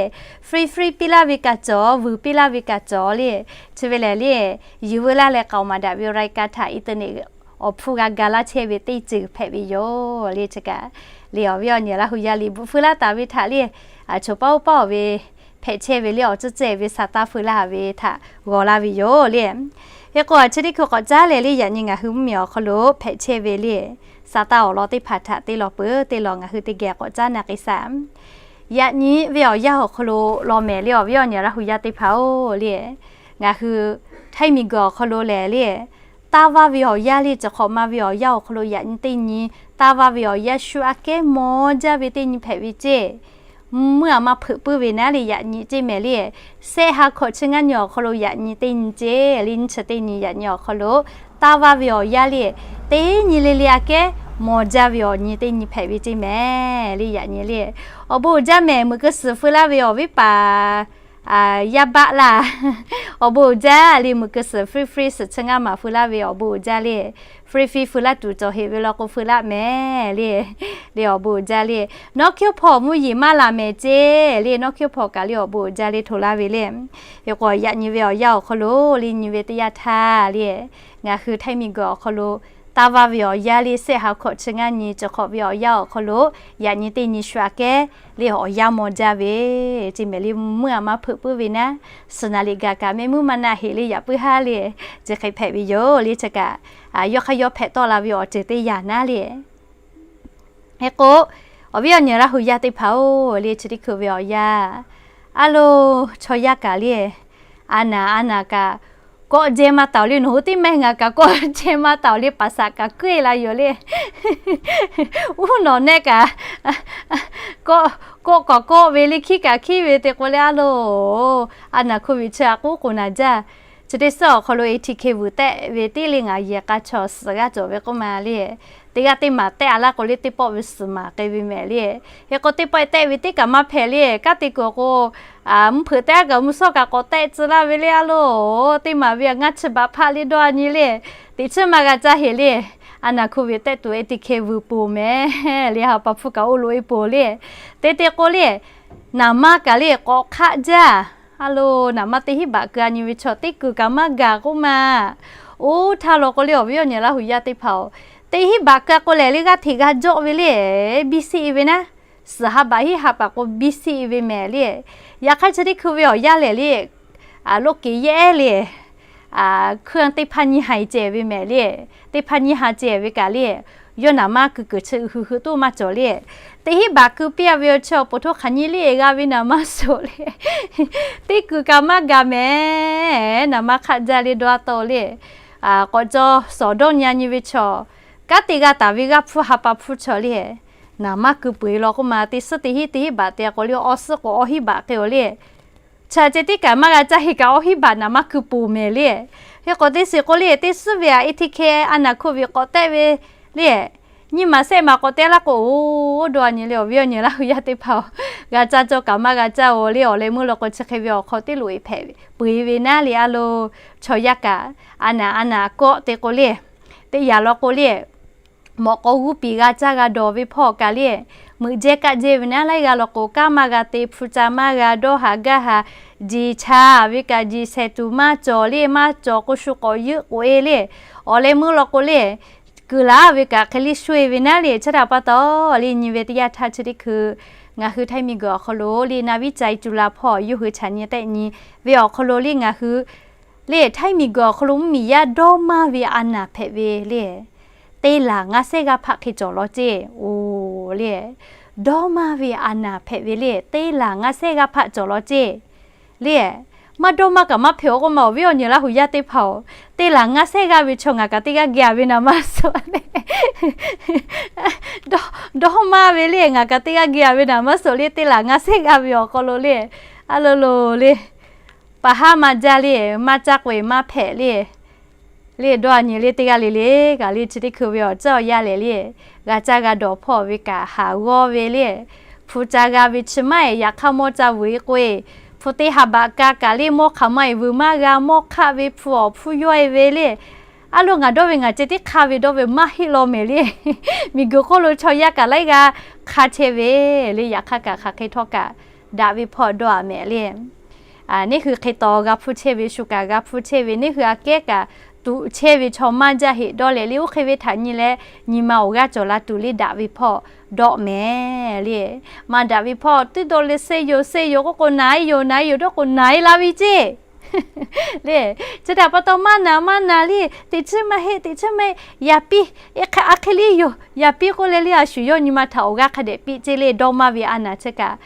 Free free piˇ laˇ ve kaꞈ cawˬ, vuiˬ piˇ laˇ ve kaꞈ cawˬ le. Chi ve lehˬ le, yuˬ veu laˇ leh k'aoˍ maˍ daꞈ ve รายการ htaꞈ internet awˬ hpfuhˇ g'a ga laˇ chehˇ ve teˇ ceuˬ hpehꞈ ve yoˬ le. Chi kaꞈ le awˬ viˉ awˬ nyi Laˇ hu yaˇ liꞈ bvuhꞈ feu laˇ taˍ ve htaꞈ le, choˬ paˇ oˇ paˇ awˬ ve hpehꞈ chehˇ ve le awˬ ceuˬ ceh ve sa taˇ feu laˇ ve htaꞈ g'aw laˇ ve yoˬ le. Hk'e k'o, chi teˇ hkui k'awꞈ caˉ leh le yaꞈ nyi ngaˬ hui mvuhˇmiˬ awˬ hk'aw lo hpehꞈ chehˇ ve le, sa taˇ awˬ lawn teˇ hpaˍ htaꞈ teˇ law peuˬ teˇ law ngaˬ hui teˇ geh k'awꞈ caˉ na k'ai shaˍ. Yaꞈ nyi ve awˬ yanˇ awˬ hk'aw lo law mehˍ le, awˬ viˉ awˬ nyi Laˇ hu yaˇ teˇ hpaˍ-oˬ le, ngaˬ hui ไทย miˬguiˬ awˬ hk'aw lo lehˬ le, taˇ vaˇ ve awˬ yanˇ le, cawˬ hk'awꞈ ma ve awˬ yanˇ awˬ hk'aw lo yaꞈ nyi teˇ nyi taˇ vaˇ ve awˬ yanˇ shu aꞈ kehˉ mawˬ jaˇ ve teˇ nyi hpehꞈ ve ceˇ. Mvuhˇ aˬ ma hpeuꞈ puiˉ ve naˉ le yaꞈ nyi ceˇ mehˍ le. Sehˆ ha hkawꞈ chi ngaˇ nyi awˬ hk'aw lo yaꞈ nyi teˇ nyi ceˇ le, nyiˇ chi teˇ nyi yaꞈ nyi awˬ hk'aw lo taˇ vaˇ ve awˬ yanˇ le, teˇ nyi le le aꞈ kehˉ mawˬ jaˇ ve awˬ nyi teˇ nyi hpehꞈ ve ceˇ mehˍ le. Yaꞈ nyi le, awˬ bon uiˍ jaˇ mehˍ. Meuˬ keu suhˍ feu laˇ ve awˬ viˉ paˍ yaˇ baˆ laˇ. Awˬ bon uiˍ jaˇ le, meuˬ keu suhˍ free free suhˍ chi ngaˇ maˬ feu laˇ ve awˬ bon uiˍ jaˇ le. Free free feu laˇ tuˬ cawˬ heꞈ ve law k'o feu laˇ mehˍ le. Le awˬ bon uiˍ jaˇ le. Nawˉ hkiˉ hpawˇ mvuhˇ yeˬ maˇ laˬ mehˍ ceˇ le, nawˉ hkiˉ hpawˇ kaꞈ le awˬ bon uiˍ jaˇ le hto laˇ ve le. Hk'e k'o yaꞈ nyi ve awˬ yanˇ awˬ hk'aw lo le nyi ve teˇ yanˇ htaˇ le, ngaˬ hui ไทย miˬguiˬ awˬ hk'aw lo taˇ vaˇ ve awˬ yanˇ le, sehˆ ha hkawꞈ chi ngaˇ nyi cawˬ hk'awꞈ ve awˬ yanˇ awˬ hk'aw lo yaꞈ nyi teˇ nyi shu aꞈ kehˉ le awˬ yanˇ mawˬ jaˇ ve ceˇ mehˍ le. Mvuhˇ aˬ ma hpeuꞈ puiˉ ve naˉ, suhˍ naˍ liꞈ gaˬ kaꞈ mehˆ muiˉ maˇ naˆ heꞈ le yaꞈ puiˉ haˉ le, chi hk'e hpehꞈ ve yoˬ le. Chi kaꞈ yawˇ hk'aˇ yawˇ hpehꞈ tawˆ la ve awˬ ceuˬ teˇ yanˇ naˉ le. Hk'e k'o, awˬ viˉ awˬ nyi Laˇ hu yaˇ teˇ hpaˍ-oˬ le, chi teˇ hkui ve awˬ yanˇ a lo chaw yaˇ kaꞈ le, a naˍ a naˍ kaꞈ kawˆ jehˇ maˇ taˍ-oˬ le. Nawˬ hui teˇ mehˇ ngaˬ kaꞈ kawˆ jehˇ maˇ taˍ-oˬ le, paˍsaˍ kaꞈ kuˉ-e la yoˬ le. Uˉ nawˬ nehˆ kaꞈ kawˆ kawˆ kaꞈ kawˆ ve le, hkiˉ kaꞈ hkiˉ ve te k'o le, a loˬ, a naˬ hkuˇ ve chi a k'oˆ k'oˍ naˍ jaˇ. Chi teˇ suhˉ awˬ hk'aw lo A T K vuiˬ tehˆ ve teˇ le ngaˬ yehˬ k'a chaw suhˍ g'aˇ cawˬ ve k'oˆ ma le. Teˇ g'aˇ teˇ maˬ tehˆ a laˇ k'o le, teˇ pawˆ ve suhˍ maˍ k'ai ve mehˍ le. Hk'e k'o teˇ pawˆ tehˆ ve teˇ kaꞈ maˇ hpehꞈ le. Kanˉ te kuiˬ k'o, mvuhˇ hpeuꞈ teˇ g'aˇ kaꞈ mvuhˇ shawˉ kaꞈ k'awꞈ tehˆ tcuh laˇ ve le, a loˬ, teˇ maˬ ve a ngaˇ chi baꞈ hpaˆ le dawˇ a nyi le. Teꞈ chiˉ maˇ g'a caˇ heˍ le. A naˬ hkuˇ ve tehˆ tuˬ A T K vuiˬ poˬ mehˍ le, ha pa hpfuhˇ kaꞈ oˇ lo e poˬ le. Te te k'o le, naˍ manˇ kaꞈ le k'awꞈ hk'aˆ jaˇ. A loˬ, naˍ manˇ teˇ hinˉ baꞈ keu a nyi ve chaw teˇ kuiˬ kaꞈ maˇ gaˬ k'oˆ ma. Oˇ htaˇ law k'o le, awˬ viˉ awˬ nyi Laˇ huˍ yaˇ teˇ hpaˍ-oˬ, teˇ hinˉ baꞈ keu k'o lehˬ le, g'aˇ hteꞈ g'a jawˆ ve le, biˇ siˆ ve naˉ, suhˍ ha baꞈ hinˉ ha baꞈ k'o biˇ siˆ ve mehˍ le. Yaꞈ hk'aˇ chi teˇ hkui ve awˬ yaˇ lehˬ le, loˆ keˍ yehˉ le, hkuiˇ teˇ hpaˇ nyiˇ ha ceh ve mehˍ le. Teˇ hpaˇ nyiˇ ha ceh ve kaꞈ le, yawˇ naˍ manˇ keu kuiˬ chi hui hui toˇ maˇ cawˬ le. Teˇ hinˉ baꞈ keu piˇ a ve awˬ chi awˬ po htoˇ hk'aˬ nyi le, g'a ve naˍ manˇ suhˍ le. Teˇ kuiˬ kaꞈ maˇ gaˬ mehˍ, naˍ manˇ hk'aˆ jaˇ le dawˇ a taw le. K'awꞈ caw suhˍ dawˇ nyi a nyi ve chaw, kanˉ te g'a taˍ ve g'aˇ hpfuhˇ ha pa hpfuhˇ chaw le, naˍ manˇ keu peu-eˬ law k'oˆ ma, teˇ suhˉ teˇ hinˉ teˇ hinˉ baꞈ te k'o le, awˬ suhˉ k'o awˬ hinˉ baꞈ k'ai-oˬ le. Chi a ceh tiˉ kaꞈ maˇ g'a caˇ heˍ kaꞈ, awˬ hinˉ baꞈ naˍ manˇ keu poˬ mehˍ le. Hk'e k'o teˇ shiˍ k'o le, teˇ suhˉ ve a A T K a naˬ hkuˇ ve k'awꞈ tehˆ ve le, nyiˇ maˬ sehˆ maˬ k'awꞈ tehˆ laˇ k'o, oˇ dawˇ a nyi le, awˬ viˉ awˬ nyi Laˇ huˍ yaˇ teˇ hpaˍ-oˬ, g'a caˇ cawˇ kaꞈ maˇ g'a caˇ-oˬ le. Awˬ leh meuˇ law k'o chi hk'e ve awˬ hk'aw teˇ loꞈ e hpehꞈ peu-eˬ ve naˉ le, a loˬ, chaw yaˇ kaꞈ a naˬ a naˬ kawˆ te k'o le, teˇ yanˇ law k'o le, mawꞈ k'aw g'uˇ piˍ g'a caˇ g'a dawˬ ve hpawˇ kaꞈ le, meuꞈ jehˇ kaˆ jehˇ ve naˉ laiˉ g'aˇ law k'o, kanˉ maˇ g'a te, hpu ca maˇ g'a, dawˇ haˍ gaˇ haˍ, jeˬ cha ve kaꞈ jeˬ shehˍ tuˬ maˇ cawˬ le, maˇ cawˬ k'o shu k'awꞈ yeuˆ k'oꞈ e le. Awˬ leh meuˇ law k'o le, kuiˬ laˉ ve kaꞈ hk'e le sho e ve naˉ le. Chi htaꞈ pa taw le, nyi ve teˇ yanˇ htaˇ chi teˇ hkui ngaˬ hui Htaiˇ miˬguiˬ awˬ hk'aw lo le, naˍ viˉ ca e cu la hpawˇ yawˇ hui chaꞈ nyi tehˆ nyi ve awˬ hk'aw lo le, ngaˬ hui le Htaiˇ miˬguiˬ awˬ hk'aw lo mvuhˇmiˬ yaˇ dawˇ maˇ ve a naˬ hpehꞈ ve le, teˇ laˬ ngaˇ sehˉ g'aˇ hpaˆ hk'e cawˬ law ceˇ. Oˬ le, dawˇ maˇ ve a naˬ hpehꞈ ve le, teˇ laˬ ngaˇ sehˉ g'aˇ hpaˆ cawˬ law ceˇ le. Maˇ dawˇ maˇ kaꞈ maˇ hpehꞈ-oˬ k'oˆ ma, awˬ viˉ awˬ nyi Laˇ huˍ yaˇ teˇ hpaˍ-oˬ, teˇ laˬ ngaˇ sehˉ g'aˇ ve chaw ngaˬ kaꞈ teˇ g'aˇ geh a ve naˍ manˇ suhˍ le. Dawˇ maˇ ve le, ngaˬ kaꞈ teˇ g'aˇ geh a ve naˍ manˇ suhˍ le, teˇ laˬ ngaˇ sehˉ g'aˇ ve awˬ hk'aw lo le, a loˬ loˬ le, paˍ haˉ maˇ jaˇ le, maˇ caˇ k'o e maˇ hpehꞈ le. Le dawˇ a nyi le, teˇ g'aˇ le le kaꞈ le chi teˇ hkui ve awˬ ceuˬ awˬ yanˇ lehˬ le, g'a caˇ g'a dawˬ hpawˇ ve kaꞈ haˍ g'awˇ ve le, hpu ca g'a ve chi maˇ e yaꞈ hk'aˇ mawˇ ca vuiˬ e k'o e, hpu teˇ ha baꞈ ka kaꞈ le mawˇ hk'aˬ ma e vuiˬ maˇ g'a, mawˇ hk'aˆ ve hpu awˬ hpfuhˇ yawˇ e ve le. A loˬ, ngaˬ dawˇ ve ngaˬ ceh tiˉ hk'aˇ ve dawˇ ve maˇ heˆ law mehˍ le. Miˬguiˬ hk'oˆ lo chaw yaˇ kaꞈ laiˉ g'aˇ hk'aˇ chehˇ ve le, yaꞈ hk'aˇ kaꞈ hk'aˬ hk'e htawˇ kaꞈ daꞈ ve hpawˇ dawˇ a mehˍ le. Neˇ hui hk'e taw g'a hpuˇ chehˇ ve, shu kaꞈ g'a hpuˇ chehˇ ve, neˇ hui aꞈ kehˉ kaꞈ tuꞈ chehˇ ve chaw maˇ jaˇ heˆ dawˇ leh le, oˇ hk'e ve htaꞈ nyi leh nyi ma awˬ g'aˇ cawˬ la tuˬ le daꞈ ve hpawˇ dawˆ mehˍ le. Maˇ daꞈ ve hpawˇ teˇ dawˇ le, se yoˬ se yoˬ k'oˆ k'o, naˍ e yoˬ naˍ e yoˬ dawˇ k'o, naˍ e la ve ceˇ le. Chi htaꞈ pa taw maˇ naˍ maˇ naˍ le, teꞈ chiˉ maˇ heˆ, teꞈ chiˉ maˇ heˆ, yaꞈ piˇ, a hk'e le yoˬ, yaꞈ piˇ k'oˆ leh le, a shu yawˇ nyi ma htaꞈ awˬ g'aˇ hk'a dehꞈ piˇ ceˇ le. Dawˇ maˇ ve a naˬ chi kaꞈ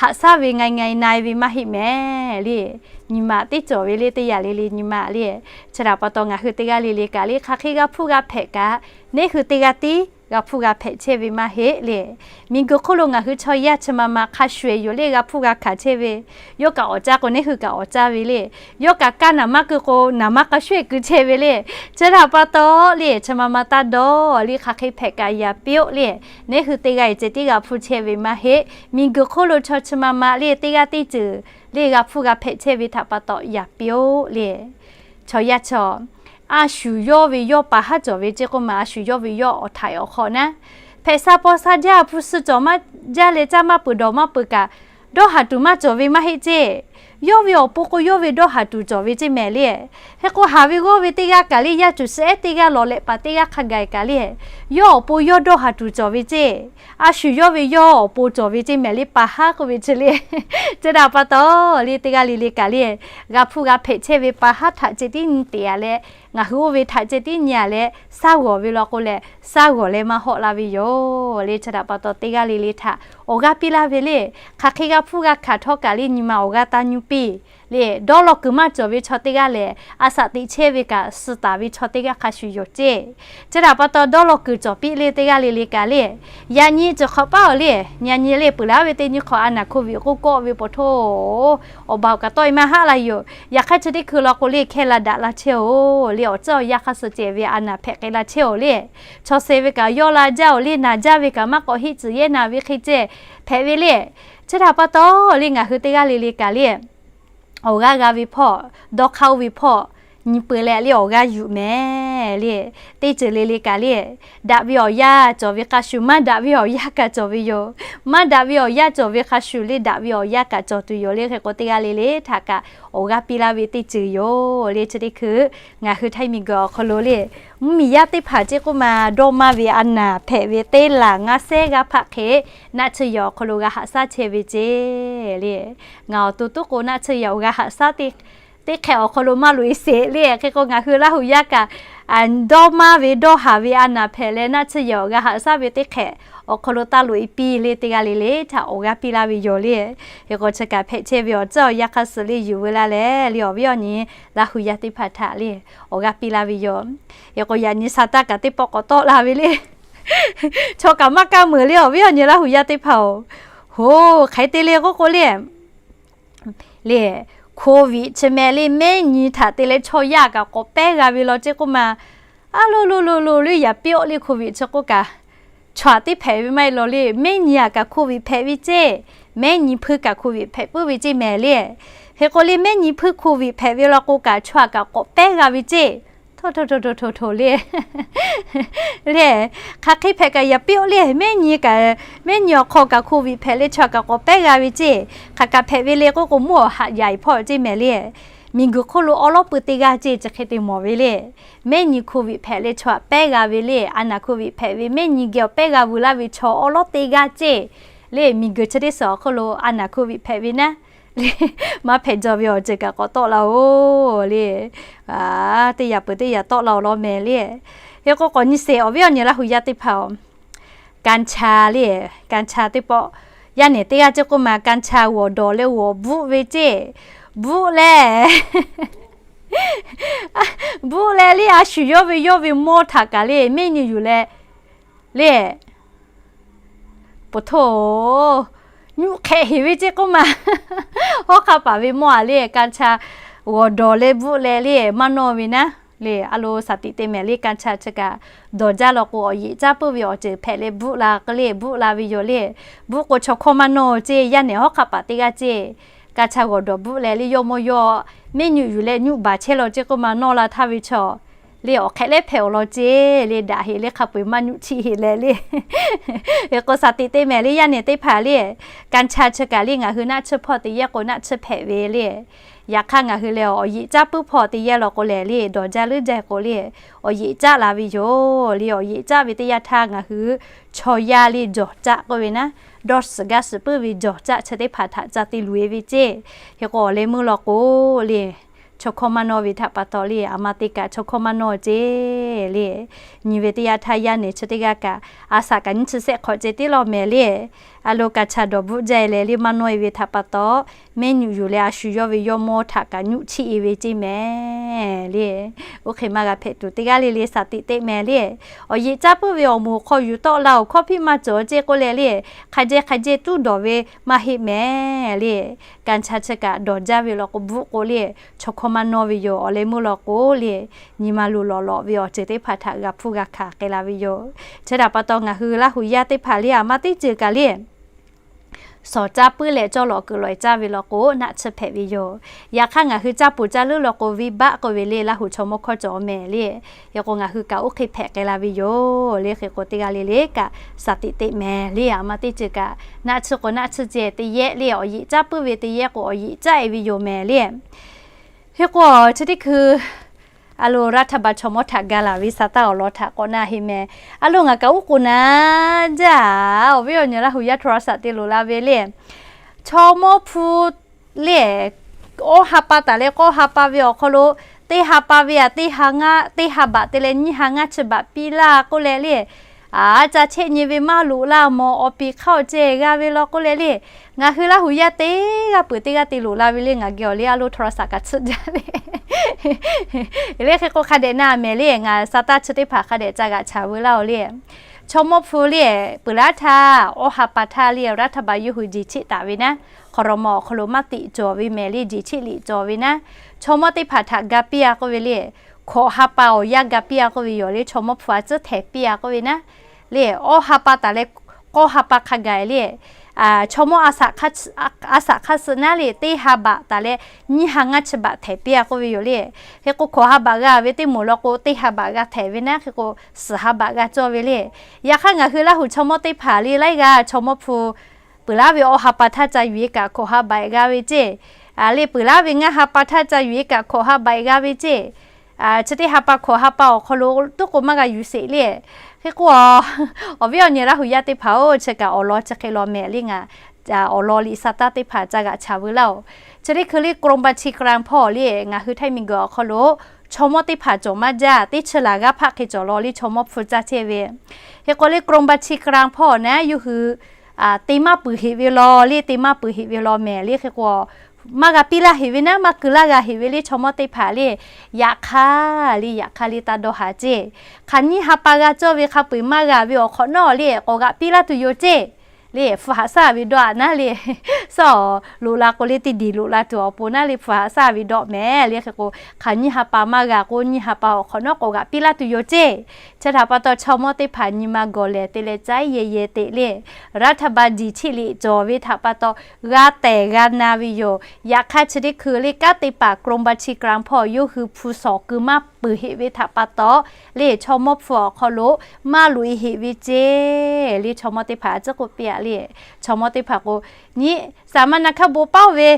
haꞈ shaˉ ve ngai ngai na e ve maˇ heˆ mehˍ le. Nyi ma teˇ cawˬ ve le, teˇ yanˇ le le nyi ma le. Chi htaꞈ pa taw ngaˬ hui teˇ g'aˇ le le kaꞈ le, hk'aˬ hk'e g'a hpuˇ g'a hpehꞈ kaꞈ, neˇ hui teˇ g'aˇ tiˉ g'a hpuˇ g'a hpehꞈ chehˇ ve maˇ heˆ le. Miˬguiˬ hk'oˆ lo ngaˬ hui chaw yaˇ chi ma ma hk'a shuˍ e yoˬ le, g'a hpuˇ g'a hkanˍ chehˇ ve. Yawˇ kaꞈ awˬ caˇ k'o, neˇ hui kaꞈ awˬ caˇ ve le. Yawˇ kaꞈ kaˇ naˍ manˇ keu k'o, naˍ manˇ hk'a shuˍ e keu chehˇ ve le. Chi htaꞈ pa taw le, chi ma ma taˇ dawˇ le, hk'aˬ hk'e hpehꞈ kaꞈ yaꞈ piˇ-oˆ le. Neˇ hui teˇ g'aˇ e ceh tiˉ g'a hpuˇ chehˇ ve maˇ heˆ. Miˬguiˬ hk'oˆ lo chaw chi ma ma le, teˇ g'aˇ teˇ ceuˬ le g'a hpuˇ g'a hpehꞈ chehˇ ve htaꞈ pa taw yaꞈ piˇ-oˆ le. Chaw yaˇ chaw, a shu yawˇ ve yawˇ pa haˉ cawˬ ve ceˇ k'oˆ ma, a shu yawˇ ve yawˇ awˬ htaiˍ awˬ hk'aw naˉ, hpehꞈ sha paw sha jaˇ, hpu suh cawˬ maˇ jaˇ leh caˇ maˇ peuˬ dawˬ maˇ peuˬ kaꞈ, dawˇ haˍ tuˬ maˇ cawˬ ve maˇ heˆ ceˇ. Yawˇ ve awˬ pon k'o yawˇ ve dawˇ haˍ tuˬ cawˬ ve ceˇ mehˍ le. Hk'e k'o haˍ ve g'awˇ ve teˇ g'aˇ kaꞈ le, yaˇ cuˬ suhˍ ehˉ teˇ g'aˇ lawˬ leh paˍ teˇ g'aˇ hk'a gaˬ kaꞈ le, yawˇ awˬ pon yawˇ dawˇ haˍ tuˬ cawˬ ve ceˇ. A shu yawˇ ve yawˇ awˬ pon cawˬ ve ceˇ mehˍ le, pa haˉ k'oˆ ve chi le. Chi htaꞈ pa taw le, teˇ g'aˇ le le kaꞈ le, g'a hpuˇ g'a hpehꞈ chehˇ ve pa haˉ htaꞈ ceh tiˉ nyi te a leh, ngaˬ hui oˇ ve htaꞈ ceh tiˉ nyi a leh, shaˉ g'awˬ ve law k'o lehˬ, shaˉ g'awˬ leh maˇ hawˆ la ve yoˬ le. Chi htaꞈ pa taw teˇ g'aˇ le le htaꞈ awˬ g'aˇ piˇ laˇ ve le. Hk'aˬ hk'e g'a hpuˇ g'a hkanˍ htawˇ kaꞈ le, nyi ma awˬ g'aˇ taˇ nyuˇ piˇ. le, dawˇ law kuiˬ maˇ cawˬ ve chaw teˇ g'aˇ lehˬ, a shaꞈ teꞈ chehˇ ve kaꞈ suh taˍ ve chaw teˇ g'aˇ hk'a shuˍ yoˬ ceˇ. Chi htaꞈ pa taw dawˇ law kuiˬ cawˬ piˇ le teˇ g'aˇ le le kaꞈ le, yaꞈ nyi cawˬ hk'awꞈ paˉ-oˬ le. Yaꞈ nyi le peuˬ laˇ ve teˇ nyi hk'awꞈ a naˍ hkoˇ viꞈ k'oˆ kawˆ ve pa taw, awˬ baˬ awˬ kaꞈ tawˆ-e maˇ haˆ la yoˬ. Yaꞈ hk'aˇ chi teˇ hkui law k'o le hkehˇ la daꞈ la chehˇ-oˬ le. Awˬ tcuhˉ awˬ yanˇ hk'a suh cehˬ ve a naˍ hpehꞈ k'ai la chehˇ-oˬ le. Chaw sheh ve kaꞈ yawˇ la jaˇ-oˬ le, naˬ jaˇ ve kaꞈ maˇ k'awꞈ heˆ tcuhˍ yehˇ naˍ ve hk'e ceh hpehꞈ ve le. Chi htaꞈ pa taw le ngaˬ hui teˇ g'aˇ le le kaꞈ le, awˬ g'aˇ g'a ve hpawˇ, dawˇ hk'aˇ oˇ ve hpawˇ, nyi peuˬ leh le awˬ g'aˇ yuˬ mehˍ le. Teˇ ceuˬ le le kaꞈ le, daꞈ ve awˬ yanˇ cawˬ ve hk'a shuˍ, maˇ daꞈ ve awˬ yanˇ kaꞈ cawˬ ve yoˬ. Maˇ daꞈ ve awˬ yanˇ cawˬ ve hk'a shuˍ le daꞈ ve awˬ yanˇ kaꞈ cawˬ tuˬ yoˬ le. Hk'e k'o teˇ g'aˇ le le htaꞈ kaꞈ awˬ g'aˇ piˇ laˇ ve teˇ ceuˬ yoˬ le. Chi teˇ hkui ngaˬ hui htaiˇ miˬguiˬ awˬ hk'aw lo le, mvuhˇmiˬ yaˇ teˇ hpaˍ ceˇ k'oˆ ma dawˇ maˇ ve a naˍ hpehꞈ ve teˇ laˬ ngaˇ sehˉ g'aˇ hpaˆ hk'e, naˆ tsuhˇ yehˬ awˬ hk'aw lo g'a haꞈ shaˉ chehˇ ve ceˇ le. Ngaˬ awˬ to tuˉ k'o naˆ tsuhˇ yehˬ awˬ g'a haꞈ shaˉ teˇ hk'ehꞈ awˬ hk'aw lo maˇ loꞈ-e sheˍ le. Hk'e k'o ngaˬ hui Laˇ huˍ yaˇ kaꞈ dawˇ maˇ ve dawˇ haˍ ve a naˍ hpehꞈ leh naˆ tsuhˇ yehˬ awˬ g'a haꞈ shaˉ ve teˇ hk'ehꞈ awˬ hk'aw lo taˇ loꞈ-e piˇ le. Teˇ g'aˇ le le htaꞈ awˬ g'aˇ piˇ laˇ ve yoˬ le. Hk'e k'o chi kaꞈ hpehꞈ chehˇ ve awˬ tcuhˉ awˬ yanˇ hk'a suh le yuˬ veu laˇ leh le awˬ viˉ awˬ nyi Laˇ huˍ yaˇ teˇ hpaˍ htaꞈ le awˬ g'aˇ piˇ laˇ ve yoˬ. Hk'e k'o yaꞈ nyi sa taˇ kaꞈ teˇ pawˆ k'awꞈ tawˆ la ve le. Chaw kaꞈ maˇ kaˇ meuˍ le awˬ viˉ awˬ nyi Laˇ huˍ yaˇ teˇ hpaˍ-oˬ. Hoˬ, hk'aˬ hk'e te le k'oˆ k'o le, le, Covid chi mehˍ le mehˉ nyi htaꞈ te leh chaw yaˇ kaꞈ k'awꞈ pehˉ g'a ve law ceˇ k'oˆ ma. A lo lo lo lo le yaꞈ piˇ-oˆ le Covid chi k'oˆ kaꞈ, chaw aꞈ teˇ hpehꞈ ve maˇ heˆ law le. Mehˉ nyi aꞈ kaꞈ Covid hpehꞈ ve ceˇ, mehˉ nyi hpuiˇ kaꞈ Covid hpehꞈ puiˉ ve ceˇ mehˍ le. Hk'e k'o le mehˉ nyi hpuiˇ Covid hpehꞈ ve law k'o kaꞈ chaw aꞈ kaꞈ k'awꞈ pehˉ g'a ve ceˇ. Hto hto hto hto hto hto le, le, hk'aˬ hk'e hpehꞈ kaꞈ yaꞈ piˇ-oˆ le. Mehˉ nyi kaꞈ, mehˉ nyi awˬ hk'aw kaꞈ Covid hpehꞈ leh chaw aꞈ kaꞈ k'awꞈ pehˉ g'a ve ceˇ. Hk'aˬ kaꞈ hpehꞈ ve le k'oˆ k'o mvuhˇ awˬ haꞈ yaꞈ-e hpawˇ ceˇ mehˍ le. Miˬguiˬ hk'oˆ lo awˉ lawˉ pui teˇ g'aˇ ceˇ chi hk'e te mawˬ ve le. Mehˉ nyi Covid hpehꞈ leh chaw aꞈ pehˉ g'a ve le. A naˍ Covid hpehꞈ ve mehˉ nyi geh awˬ pehˉ g'a veu laˇ ve chaw awˉ lawˉ teˇ g'aˇ ceˇ le. Miˬguiˬ chi teˇ suhˍ awˬ hk'oˆ lo a naˍ Covid hpehꞈ ve naˉ le, maˇ hpehꞈ jaw ve awˬ ceuˬ kaꞈ k'awꞈ tawˆ la-oˬ le. Teˇ yaꞈ peuˬ teˇ yaꞈ tawˆ la-oˬ law mehˍ le. Hk'e k'o k'awꞈ nyi sheˍ awˬ viˉ awˬ nyi Laˇ huˍ yaˇ teˇ hpaˍ-oˬ, กัญชา le, กัญชา teˇ pawˆ, yaˇ nehˬ teˇ g'aˇ ceˇ k'oˆ ma กัญชา g'awˬ dawˬ leh g'awˬ bvuhˆ ve ceˇ. Bvuhˆ leh, bvuhˆ leh le a shu yawˇ ve yawˇ ve mawˇ htaꞈ kaꞈ le mehˉ nyi yuˬ leh le Poˬ htoˇ, nyuˆ hk'ehꞈ heˍ ve ceˇ k'oˆ ma. Hawˉ hk'aˇ paˍ ve mawˇ-a le กัญชา g'awˬ dawˬ leh bvuhˆ leh le maˇ nawˇ ve naˉ le. A lo shaˍ tiꞈ te mehˍ le กัญชา chi kaꞈ dawˬ jaˇ law k'o awˬ yeꞈ caˉ puiˉ ve awˬ ceuˬ hpehꞈ leh bvuhˆ la k'o le bvuhˆ la ve yoˬ le. Bvuhˆ k'o chaw hkawˇ maˇ nawˇ ceˇ. Yaˇ nehˬ hawˉ hk'aˇ paˍ teˇ g'aˇ ceˇ กัญชา g'awˬ dawˬ bvuhˆ leh le yawˇ mawˇ yawˇ mehˉ nyi yuˬ leh nyuˆ baˬ chehˇ law ceˇ k'oˆ ma nawˇ la htaˇ ve chaw le awˬ hk'ehꞈ lehˉ hpehꞈ awˬ law ceˇ le daꞈ heˍ le hk'a peu-eˬ maˇ nyuˆ chiˆ heˍ leh le. Hk'e k'o shaˍ tiꞈ te mehˍ le yaˇ nehˬ teˇ hpaˍ le กัญชา chi kaꞈ le ngaˬ hui naˆ tsuhˇ hpawˇ te yehˇ k'o naˆ tsuhˇ hpehꞈ ve le. Yaꞈ hk'aˇ ngaˬ hui lehˬ awˬ yeꞈ caˉ puiˉ hpawˇ te yehˇ law k'o lehˬ le dawˬ jaˇ leuˉ jaˇ k'o le awˬ yeꞈ caˆ la ve yoˬ le. Awˬ yeꞈ caˆ ve teˇ yanˇ htaˇ ngaˬ hui chaw yaˇ le jawˬ caˆ k'oˆ ve naˉ, dawˇ suhˍ gaˇ suhˍ puiˉ ve jawˬ caˆ chi teˇ hpaˍ htaꞈ ca te luˬ-e ve ceˇ. Hk'e k'o awˬ leh meuˇ law k'o le chaw hkawˇ maˇ nawˇ ve htaꞈ pa taw le aˬ ma te kaꞈ chaw hkawˇ maˇ nawˇ ceˇ le. Nyi ve teˇ yanˇ htaˇ yaˇ nehˬ chi teˇ g'aˇ kaꞈ a shaꞈ kaꞈ nyiˇ chi sehˆ hk'awꞈ ceh tiˉ law mehˍ le. A lo กัญชา dawˬ bvuhˆ jaˇ-e leh le maˇ nawˇ-e ve htaꞈ pa taw mehˉ nyi yuˬ leh a shu yawˇ ve yawˇ mawˇ htaꞈ kaꞈ nyuˆ chiˆ-e ve ceˇ mehˍ le. Oˇ hk'e maˇ g'a hpehꞈ tuˬ teˇ g'aˇ le le shaˍ tiꞈ te mehˍ le. Awˬ yeꞈ caˉ puiˉ ve awˬ moˍ awˬ hk'aw yuˬ tawˆ la awˬ hkawˇ hpiˆ maˇ cawˬ ceˇ k'oˆ leh le hk'a jeh hk'a jeh tuˉ dawˬ ve maˇ heˆ mehˍ le. กัญชา chi kaꞈ dawˬ jaˇ ve law k'o bvuhˆ k'o le chaw hkawˇ maˇ nawˇ ve yoˬ. Awˬ leh meuˇ law k'o le nyi ma luˬ lawꞈ lawꞈ ve awˬ ceuˬ teˇ hpaˍ htaꞈ g'a hpuˇ g'a hkanˍ k'ai la ve yoˬ. Chi htaꞈ pa taw ngaˬ hui Laˇ huˍ yaˇ teˇ hpaˍ le aˬ ma teˇ ceuˬ kaꞈ le shawˍ caˇ puiˉ leh cawˇ lawꞈ kuiˬ lawꞈ-e caˇ ve law k'o naˆ tsuhˇ hpehꞈ ve yoˬ. Yaꞈ hk'aˇ ngaˬ hui caˇ poˬ caˇ leuˉ law k'o venˇbaˆ k'oˆ ve le Laˇ huˍ chaw mawˇ hkawˇ cawˬ mehˍ le. Hk'e k'o ngaˬ hui kaꞈ oˇ hk'e hpehꞈ k'ai la ve yoˬ le. Hk'e k'o teˇ g'aˇ le le kaꞈ shaˍ tiꞈ teꞈ mehˍ le aˬ ma teˇ ceuˬ kaꞈ naˆ tsuhˇ k'o naˆ tsuhˇ ceh te yehˇ le awˬ yeꞈ caˉ puiˉ ve te yehˇ k'o awˬ yeꞈ caˉ-e ve yoˬ mehˍ le. Hk'e k'o chi teˇ hkui a lo รัฐบาล chaw mawˇ htaꞈ ga laˬ ve sa taˇ awˬ lawn htaꞈ k'awꞈ na heˆ mehˍ. A lo ngaˬ kaꞈ uˉ k'oˍ na jaˇ. Awˬ viˉ awˬ nyi Laˇ huˍ yaˇ โทรศัพท์ te loˍ la ve le chaw mawˇ hpu le, awˇ ha pa taˍ leh k'awˇ ha pa ve awˬ hk'aw lo teˇ ha pa ve aꞈ teˇ ha ngaˇ, teˇ ha baꞈ te leh nyiˇ ha ngaˇ chi baꞈ piˇ laˇ k'oˆ leh le, Aˬ, ca chehˇ nyi ve maˇ loꞈ la mawˬ awˬ piˍ hk'aˇ awˬ ceh g'a ve law k'oˆ leh le. Ngaˬ hui Laˇ huˍ yaˇ teˇ g'aˇ peuˬ teˇ g'aˇ te loꞈ la ve le, ngaˬ geh awˬ liˇ a lo htawˇ raˍ saˍ kaꞈ tsuhˆ jaˇ le. Le hk'e k'o hk'a dehꞈ na mehˍ le, ngaˬ sa taˇ chi teˇ hpaˍ hk'a dehꞈ ca g'aꞈ chaˍ veu laˇ oˬ le. Chaw mawˇ hpu le, peuˬ laˉ htaˇ awˇ ha pa htaˇ le รัฐบาล yawˇ hui jeˬ cheˆ taˍ ve naˉ, ครม. awˬ hk'aw lo maˇ tiꞈ cawˬ ve mehˍ le, jeˬ cheˆ liꞈ cawˬ ve naˉ, chaw mawˇ teˇ hpaˍ htaꞈ ga piˇ a k'oˆ ve le. Hkawꞈ ha pa awˬ yanˇ ga piˇ a k'oˆ ve yoˬ le, chaw mawˇ hpu a tcuhˉ htehˍ piˇ a k'oˆ ve naˉ, le awˇ ha pa taˍ leh k'awˇ ha pa hk'a gaˬ le. Chaw mawˇ a saˍ hk'aˇ suh naˉ le, teˇ ha baꞈ taˍ leh nyiˇ ha ngaˇ chi baꞈ htehˍ piˇ a k'oˆ ve yoˬ le. Hk'e k'o hkawꞈ ha baꞈ g'a ve teˇ moˍ law k'o, teˇ ha baꞈ g'a htehˍ ve naˉ, hk'e k'o suhˍ ha baꞈ g'a cawˇ ve le. Yaꞈ hk'aˇ ngaˬ hui Laˇ huˍ chaw mawˇ teˇ hpaˍ le laiˉ g'aˇ chaw mawˇ hpu peuˬ laˉ ve awˇ ha pa htaˇ ca yuˬ e kaꞈ hkawꞈ ha baꞈ g'a ve ceˇ. Le peuˬ laˉ ve ngaˇ ha pa htaˇ ca yuˬ e kaꞈ hkawꞈ ha baꞈ g'a ve ceˇ. Chi teˇ ha pa hkawꞈ ha pa awˬ hk'aw lo tuˉ k'o maˇ g'a yuˬ sheˍ le. Hk'e k'o, awˬ viˉ awˬ nyi Laˇ huˍ yaˇ teˇ hpaˍ-oˬ, chi kaꞈ awˬ lawn chi hk'e law mehˍ le ngaˬ awˬ lawn liꞈ sa taˇ teˇ hpaˍ ca g'aꞈ chaˍ veu laˇ oˬ. Chi teˇ hkui le กรมบัญชีกลาง hpawˇ le ngaˬ hui Htaiˇ miˬ guiˬ awˬ hk'aw lo chaw mawˇ teˇ hpaˍ cawˬ maˇ jaˇ, teˇ chi laˬ g'aˇ hpaˆ hk'e cawˬ law le chaw mawˇ hpu caˇ chehˇ ve. Hk'e k'o le กรมบัญชีกลาง hpawˇ naˉ yawˇ hui te maˇ peuˬ heꞈ ve law le, te maˇ peuˬ heꞈ ve law mehˍ le. Hk'e k'o maˇ g'a piˇ laˇ heꞈ ve naˉ, maˇ keu laˇ g'a heꞈ ve le chaw mawˇ teˇ hpaˍ le. Yaꞈ hk'aˇ le, yaꞈ hk'aˇ le taˇ dawˇ haˍ ceˇ. Hk'aˬ nyiˇ ha pa g'a cawˇ ve hk'a peu-eˬ maˇ g'a ve awˬ hk'awꞈ nawˉ le k'awꞈ g'aꞈ piˇ laˇ tuˬ yoˬ ceˇ. Le hpu haꞈ shaˉ ve dawˇ a naˉ le. Suhˉ awˬ loꞈ la k'o le teˇ diˬ loꞈ la tuˬ awˬ pon naˉ le hpu haꞈ shaˉ ve dawˇ mehˍ le. Hk'e k'o hk'aˬ nyiˇ ha pa maˇ g'a k'o nyiˇ ha pa awˬ hk'awꞈ nawˉ k'awꞈ g'aꞈ piˇ laˇ tuˬ yoˬ ceˇ. Chi htaꞈ pa taw chaw mawˇ teˇ hpaˍ nyi ma gawˬ lehˬ te leh caˉ yehˬ yehˬ teꞈ le รัฐบาล jeˬ cheˆ liꞈ cawˬ ve htaꞈ pa taw g'a tehˬ g'a na ve yoˬ. Yaꞈ hk'aˇ chi teˇ hkui le kanˉ te paˍ กรมบัญชีกลาง hpawˇ yawˇ hui hpu shawˍ keu maˇ peuˬ heꞈ ve htaꞈ pa taw le chaw mawˇ hpu awˬ hk'aw lo maˇ loꞈ e heꞈ ve ceˇ. Le chaw mawˇ teˇ hpaˍ a ciˉ k'oˆ piˇ a le. Chaw mawˇ teˇ hpaˍ k'o, nyi saˍ ma na hkaˇ bon paˉ ve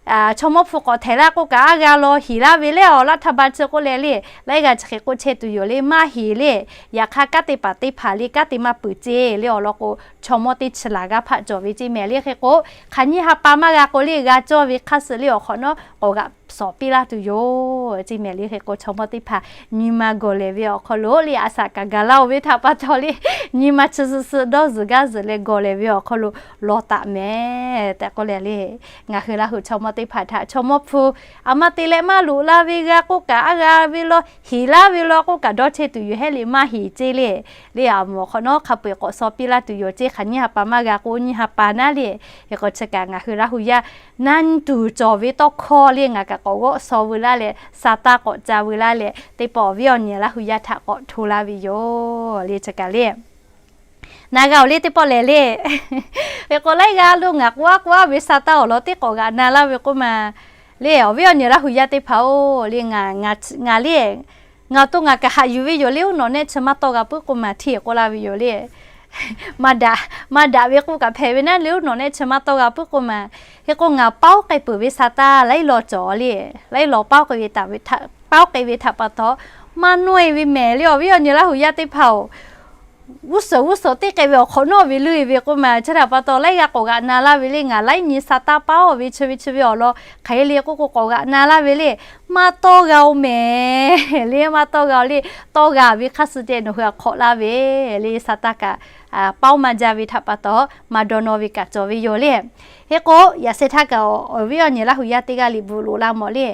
chaw mawˇ hpu k'awꞈ htehˍ laˇ k'oˆ kaꞈ a g'a law heˍ laˇ ve le awˬ รัฐบาล chi k'oˆ leh le, laiˉ g'aˇ chi hk'e k'oˆ chehˇ tuˬ yoˬ le maˇ heˍ le. Yaꞈ hk'aˇ kanˉ te paˍ teˇ hpaˍ le kanˉ te maˇ peuˬ ceˇ le awˬ lawn k'o, chaw mawˇ teˇ chi laˬ g'aˇ hpaˆ cawˬ ve ceˇ mehˍ le. Hk'e k'o hk'aˬ nyiˇ ha pa maˇ g'a k'o le g'a cawˇ ve hk'aˇ suh le awˬ hk'awꞈ nawˉ k'awꞈ g'aꞈ shawˍ piˇ laˇ tuˬ yoˬ ceˇ mehˍ le. Hk'e k'o chaw mawˇ teˇ hpaˍ nyi ma gawˬ lehˬ ve awˬ hk'aw lo le a shaꞈ kaꞈ gaˬ laˇ oˬ ve htaꞈ pa taw le, nyi ma chi suh suh dawˇ zuhˬ gaˇ zuhˬ leh gawˬ lehˬ ve awˬ hk'aw lo law taꞈ mehˍ tehꞈ k'oˆ leh le. Ngaˬ hui Laˇ huˍ chaw mawˇ teˇ hpaˍ htaꞈ chaw mawˇ hpu a ma te leh maˇ loꞈ la ve g'a k'oˆ kaꞈ a g'a ve law heˍ laˇ ve law k'oˆ kaꞈ dawˇ chehˇ tuˬ yoˬ hehˉ le maˇ heˍ ceˇ le. Le a moˍ awˬ hk'awꞈ nawˉ hk'a peu-eˬ k'awꞈ shaw piˇ laˇ tuˬ yoˬ ceˇ. Hk'aˬ nyiˇ ha pa maˇ g'a k'o nyiˇ ha pa naˉ le. Hk'e k'o chi kaꞈ ngaˬ hui Laˇ huˍ yaˇ naˇ nyi tuˬ cawˬ ve tawˇ hkawˇ le ngaˬ kaꞈ k'awꞈ g'awˆ shaw veu laˇ leh sa taˇ k'awꞈ ca veu laˇ leh teˇ pawˆ awˬ viˉ awˬ nyi Laˇ huˍ yaˇ htaꞈ k'awꞈ hto laˇ ve yoˬ le chi kaꞈ le. Na g'a oˬ le teˇ pawˆ lehˬ le. Hk'e k'o laiˉ g'aˇ lo ngaˬ k'oˆ a k'oˆ a ve sa taˇ awˬ lawn teˇ k'awꞈ g'aꞈ na laˇ ve k'oˆ ma le awˬ viˉ awˬ nyi Laˇ huˍ yaˇ teˇ hpaˍ-oˬ le, ngaˬ le ngaˬ to ngaˬ kaꞈ haꞈ yuˬ ve yoˬ le. Uˉ nawꞈ nehˆ chi maˇ tawˇ g'a puiˉ k'oˆ ma hteˇ k'oˆ laˇ ve yoˬ le. Maˇ daꞈ, maˇ daꞈ ve k'oˆ kaꞈ hpehꞈ ve naˉ le uˉ nawꞈ nehˆ chi maˇ tawˇ g'a puiˉ k'oˆ ma. Hk'e k'o ngaˬ paoˉ k'ai peuˬ ve sa taˇ laiˉ law cawˬ le. Laiˉ law paoˉ k'ai ve htaꞈ pa taw maˇ nawˇ e ve mehˍ le awˬ viˉ awˬ nyi Laˇ huˍ yaˇ teˇ hpaˍ-oˬ. G'uˇ suhˍ g'uˇ suhˍ teˇ k'ai ve awˬ hk'awꞈ nawˉ ve leuˇ e ve k'oˆ ma chi htaꞈ pa taw laiˉ g'aˇ k'awꞈ g'aꞈ na laˇ ve le. Ngaˬ laiˉ nyi sa taˇ paoˉ ve chi ve chi ve awˬ lawn hk'aˬ hk'e le k'oˆ k'o k'awꞈ g'aꞈ na laˇ ve le. Maˇ tawˇ g'a oˬ mehˍ le, maˇ tawˇ g'a oˬ le. Tawˇ g'a ve hk'aˇ suh ceh nawˬ hui a hk'awꞈ laˇ ve le sa taˇ kaꞈ paoˉ maˇ jaˇ ve htaꞈ pa taw maˇ dawˇ nawˇ ve kaꞈ cawˬ ve yoˬ le. Hk'e k'o yaꞈ sheh htaˇ kaꞈ awˬ viˉ awˬ nyi Laˇ huˍ yaˇ teˇ g'aˇ liꞈ bvuhꞈ loꞈ la mawˬ le.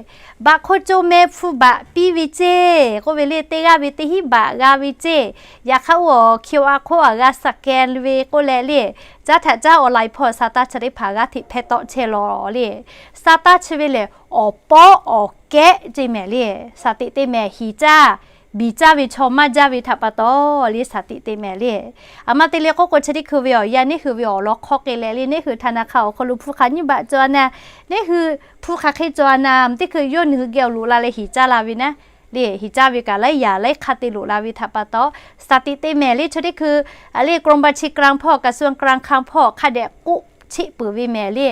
Baꞈ hk'oˆ co meh hpu baꞈ piˇ ve ceˇ k'oˆ ve le teˇ g'aˇ ve teˇ hinˉ baꞈ g'a ve ceˇ. Yaꞈ hk'aˇ oˇ awˬ hki a hk'oˆ a g'a สแกน ve k'oˆ leh le, caˉ htaꞈ caˉ online hpawˇ sa taˇ chi teˇ hpaˍ g'aˇ hteꞈ hpehˇ tawˆ chehˇ law le. Sa taˇ chi ve lehˬ awˬ pawˉ awˬ kehˉ ceˇ mehˍ le. Shaˍ tiꞈ te mehˍ hiˍ caˇ biˬ caˇ ve chaw maˇ jaˇ ve htaꞈ pa taw le shaˍ tiꞈ te mehˍ le. A ma te le k'oˆ k'o chi teˇ hkui ve awˬ yanˇ neˇ hui ve awˬ lawn hk'aw k'ai leh le neˇ hui htaꞈ na hk'a awˬ hk'aw lo hpu hk'aˬ nyiˇ baꞈ cawˬ a na, neˇ hui hpu hk'aˬ hk'e cawˬ a na, teˇ hkui yawˇ neˇ hui geh awˬ loꞈ la leh hiˍ caˇ la ve naˉ le. Hiˍ caˇ ve kaꞈ laiˉ yaꞈ laiˉ hk'aˇ te loꞈ la ve htaꞈ pa taw shaˍ tiꞈ te mehˍ le. Chi teˇ hkui le กรมบัญชีกลาง hpawˇ กระทรวงการคลัง hpawˇ hk'a dehꞈ k'oˆ cheˆ peuˬ ve mehˍ le.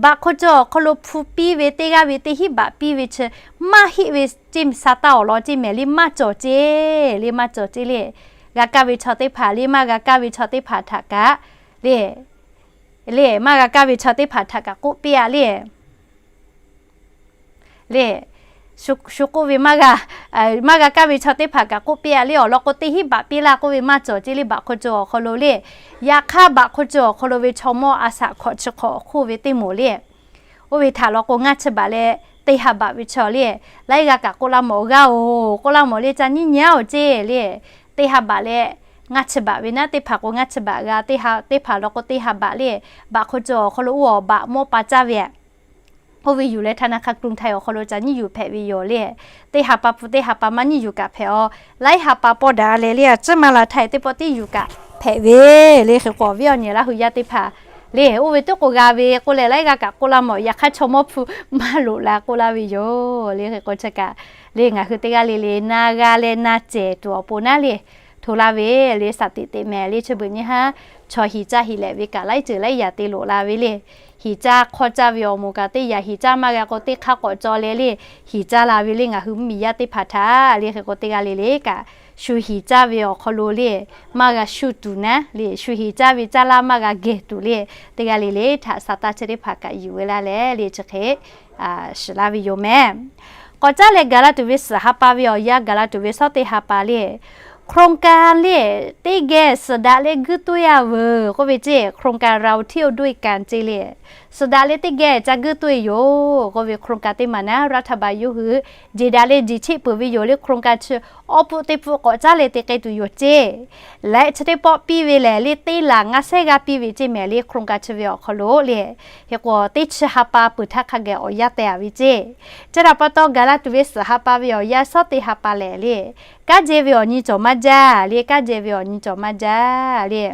Baꞈ hk'oˆ co awˬ hk'aw lo hpu piˇ ve teˇ g'aˇ ve teˇ hinˉ baꞈ piˇ ve chi maˇ heˆ ve ceˇ, sa taˇ awˬ lawn ceˇ mehˍ le maˇ cawˬ ceˇ le maˇ cawˬ ceˇ le. G'a kaˇ ve chaw teˇ hpaˍ le maˇ g'a kaˇ ve chaw teˇ hpaˍ htaꞈ kaꞈ le, le maˇ g'a kaˇ ve chaw teˇ hpaˍ htaꞈ kaꞈ k'oˆ piˇ a le. Le, shu k'oˆ ve maˇ g'a, maˇ g'a kaˇ ve chaw teˇ hpaˍ kaꞈ k'oˆ piˇ a le, awˬ lawn k'o teˇ hinˉ baꞈ piˇ laˇ k'oˆ ve maˇ cawˬ ceˇ le, baꞈ hk'aw cawˬ awˬ hk'aw lo le. Yaꞈ hk'aˇ baꞈ hk'aw cawˬ awˬ hk'aw lo ve chaw mawˇ a shaꞈ hkawꞈ chi hk'awꞈ hk'oˆ ve teˇ moˍ le. Oˇ ve htaꞈ lawn k'o ngaˇ chi baꞈ leh teˇ ha baꞈ ve chaw le, laiˉ g'aˇ kaꞈ k'oˆ laˇ mawˬ g'aˇ oˬ, k'oˆ laˇ mawˬ le ca nyiˉ nyi a oˬ ceˇ le. Teˇ ha baꞈ leh ngaˇ chi baꞈ ve naˉ, teˇ hpaˍ k'o ngaˇ chi baꞈ g'a, teˇ ha, teˇ hpaˍ lawn k'o teˇ ha baꞈ le. Baꞈ hk'aw cawˬ awˬ hk'aw lo oˇ awˬ baꞈ mawˇ pa caˇ ve a. Oˇ ve yuˬ leh ธนาคารกรุงไทย awˬ hk'aw lo ca nyiˉ yuˬ hpehꞈ ve yoˬ le. Teˇ ha pa hpu teˇ ha pa maˇ nyiˉ yuˬ kaꞈ hpehꞈ a. Laiˉ ha pa pawˇ daꞈ leh le, a ciˉ maˇ la htaˇ teˇ pawˆ tiˉ yuˬ kaꞈ hpehꞈ ve le. Hk'e k'o awˬ viˉ awˬ nyi Laˇ hu yaˇ teˇ hpaˍ le, oˇ ve teˇ k'o g'a ve k'oˆ leh laiˉ g'aˇ kaꞈ k'oˆ laˇ mawˬ, yaꞈ hk'aˇ chaw mawˇ hpu maˇ loꞈ la k'oˆ laˇ ve yoˬ le. Hk'e k'o chi kaꞈ le ngaˬ hui teˇ g'aˇ le le na g'a leh na cehˬ tuˬ awˬ pon naˉ le, hto laˇ ve le, สติ teꞈ mehˍ le. Chi beuꞈ nyi haˉ chaw hiˍ caˇ hiˍ lehꞈ ve kaꞈ laiˉ ceuˬ laiˉ yaꞈ te loꞈ la ve le. Hiˍ caˇ hk'awˇ caˇ ve awˬ moˍ kaꞈ teˇ yaꞈ hiˍ caˇ maˇ g'a k'o teˇ hk'aˇ k'awꞈ caw leh le, hiˍ caˇ la ve le ngaˬ hui mvuhˇmiˬ yaˇ teˇ hpaˍ htaꞈ le. Hk'e k'o teˇ g'aˇ le le kaꞈ shu hiˍ caˇ ve awˬ hk'aw lo le maˇ g'a shu tuˬ naˉ le, shu hiˍ caˇ ve caˇ laˇ maˇ g'a geh tuˬ le, teˇ g'aˇ le le htaꞈ sa taˇ chi teˇ hpaˍ kaꞈ yuˬ ve laˇ leh le chi hk'e shiˍ laˇ ve yoˬ mehˍ. K'awꞈ caˉ leh gaˬ la tuˬ ve suhˍ ha pa ve awˬ yanˇ gaˬ la tuˬ ve shawˉ teˇ ha pa le โครงการ le, teˇ geh suhˍ daꞈ leh guiˇ toˇ-e a veuˬ k'oˆ ve ceˇ. โครงการ เราเที่ยวด้วยกัน ceˇ le, suhˍ daꞈ leh teˇ geh ca guiˇ toˇ-e yoˬ k'oˆ ve โครงการ teˇ maˬ naˉ รัฐบาล yawˇ hui jeˬ daꞈ leh jeˬ cheˆ peuˬ ve yoˬ le. โครงการ chi awˬ pfuhˆ teˇ pfuhˆ k'awꞈ caˉ leh te k'ai tuˬ yoˬ ceˇ. Leh chi teˇ pawˆ piˇ ve lehˬ le teˇ laˬ ngaˇ sehˉ g'aˇ piˇ ve ceˇ mehˍ le. โครงการ chi ve awˬ hk'aw lo le, hk'e k'o teˇ chi ha pa peuˬ htaˇ hk'a geh awˬ yanˇ teh a ve ceˇ. Chi htaꞈ pa taw gaˬ la tuˬ ve suhˍ ha pa ve awˬ yanˇ shawˉ teˇ ha pa lehˬ le, kanˉ jehˇ ve awˬ nyi cawˬ maˇ jaˇ le, kanˉ jehˇ ve awˬ nyi cawˬ maˇ jaˇ le.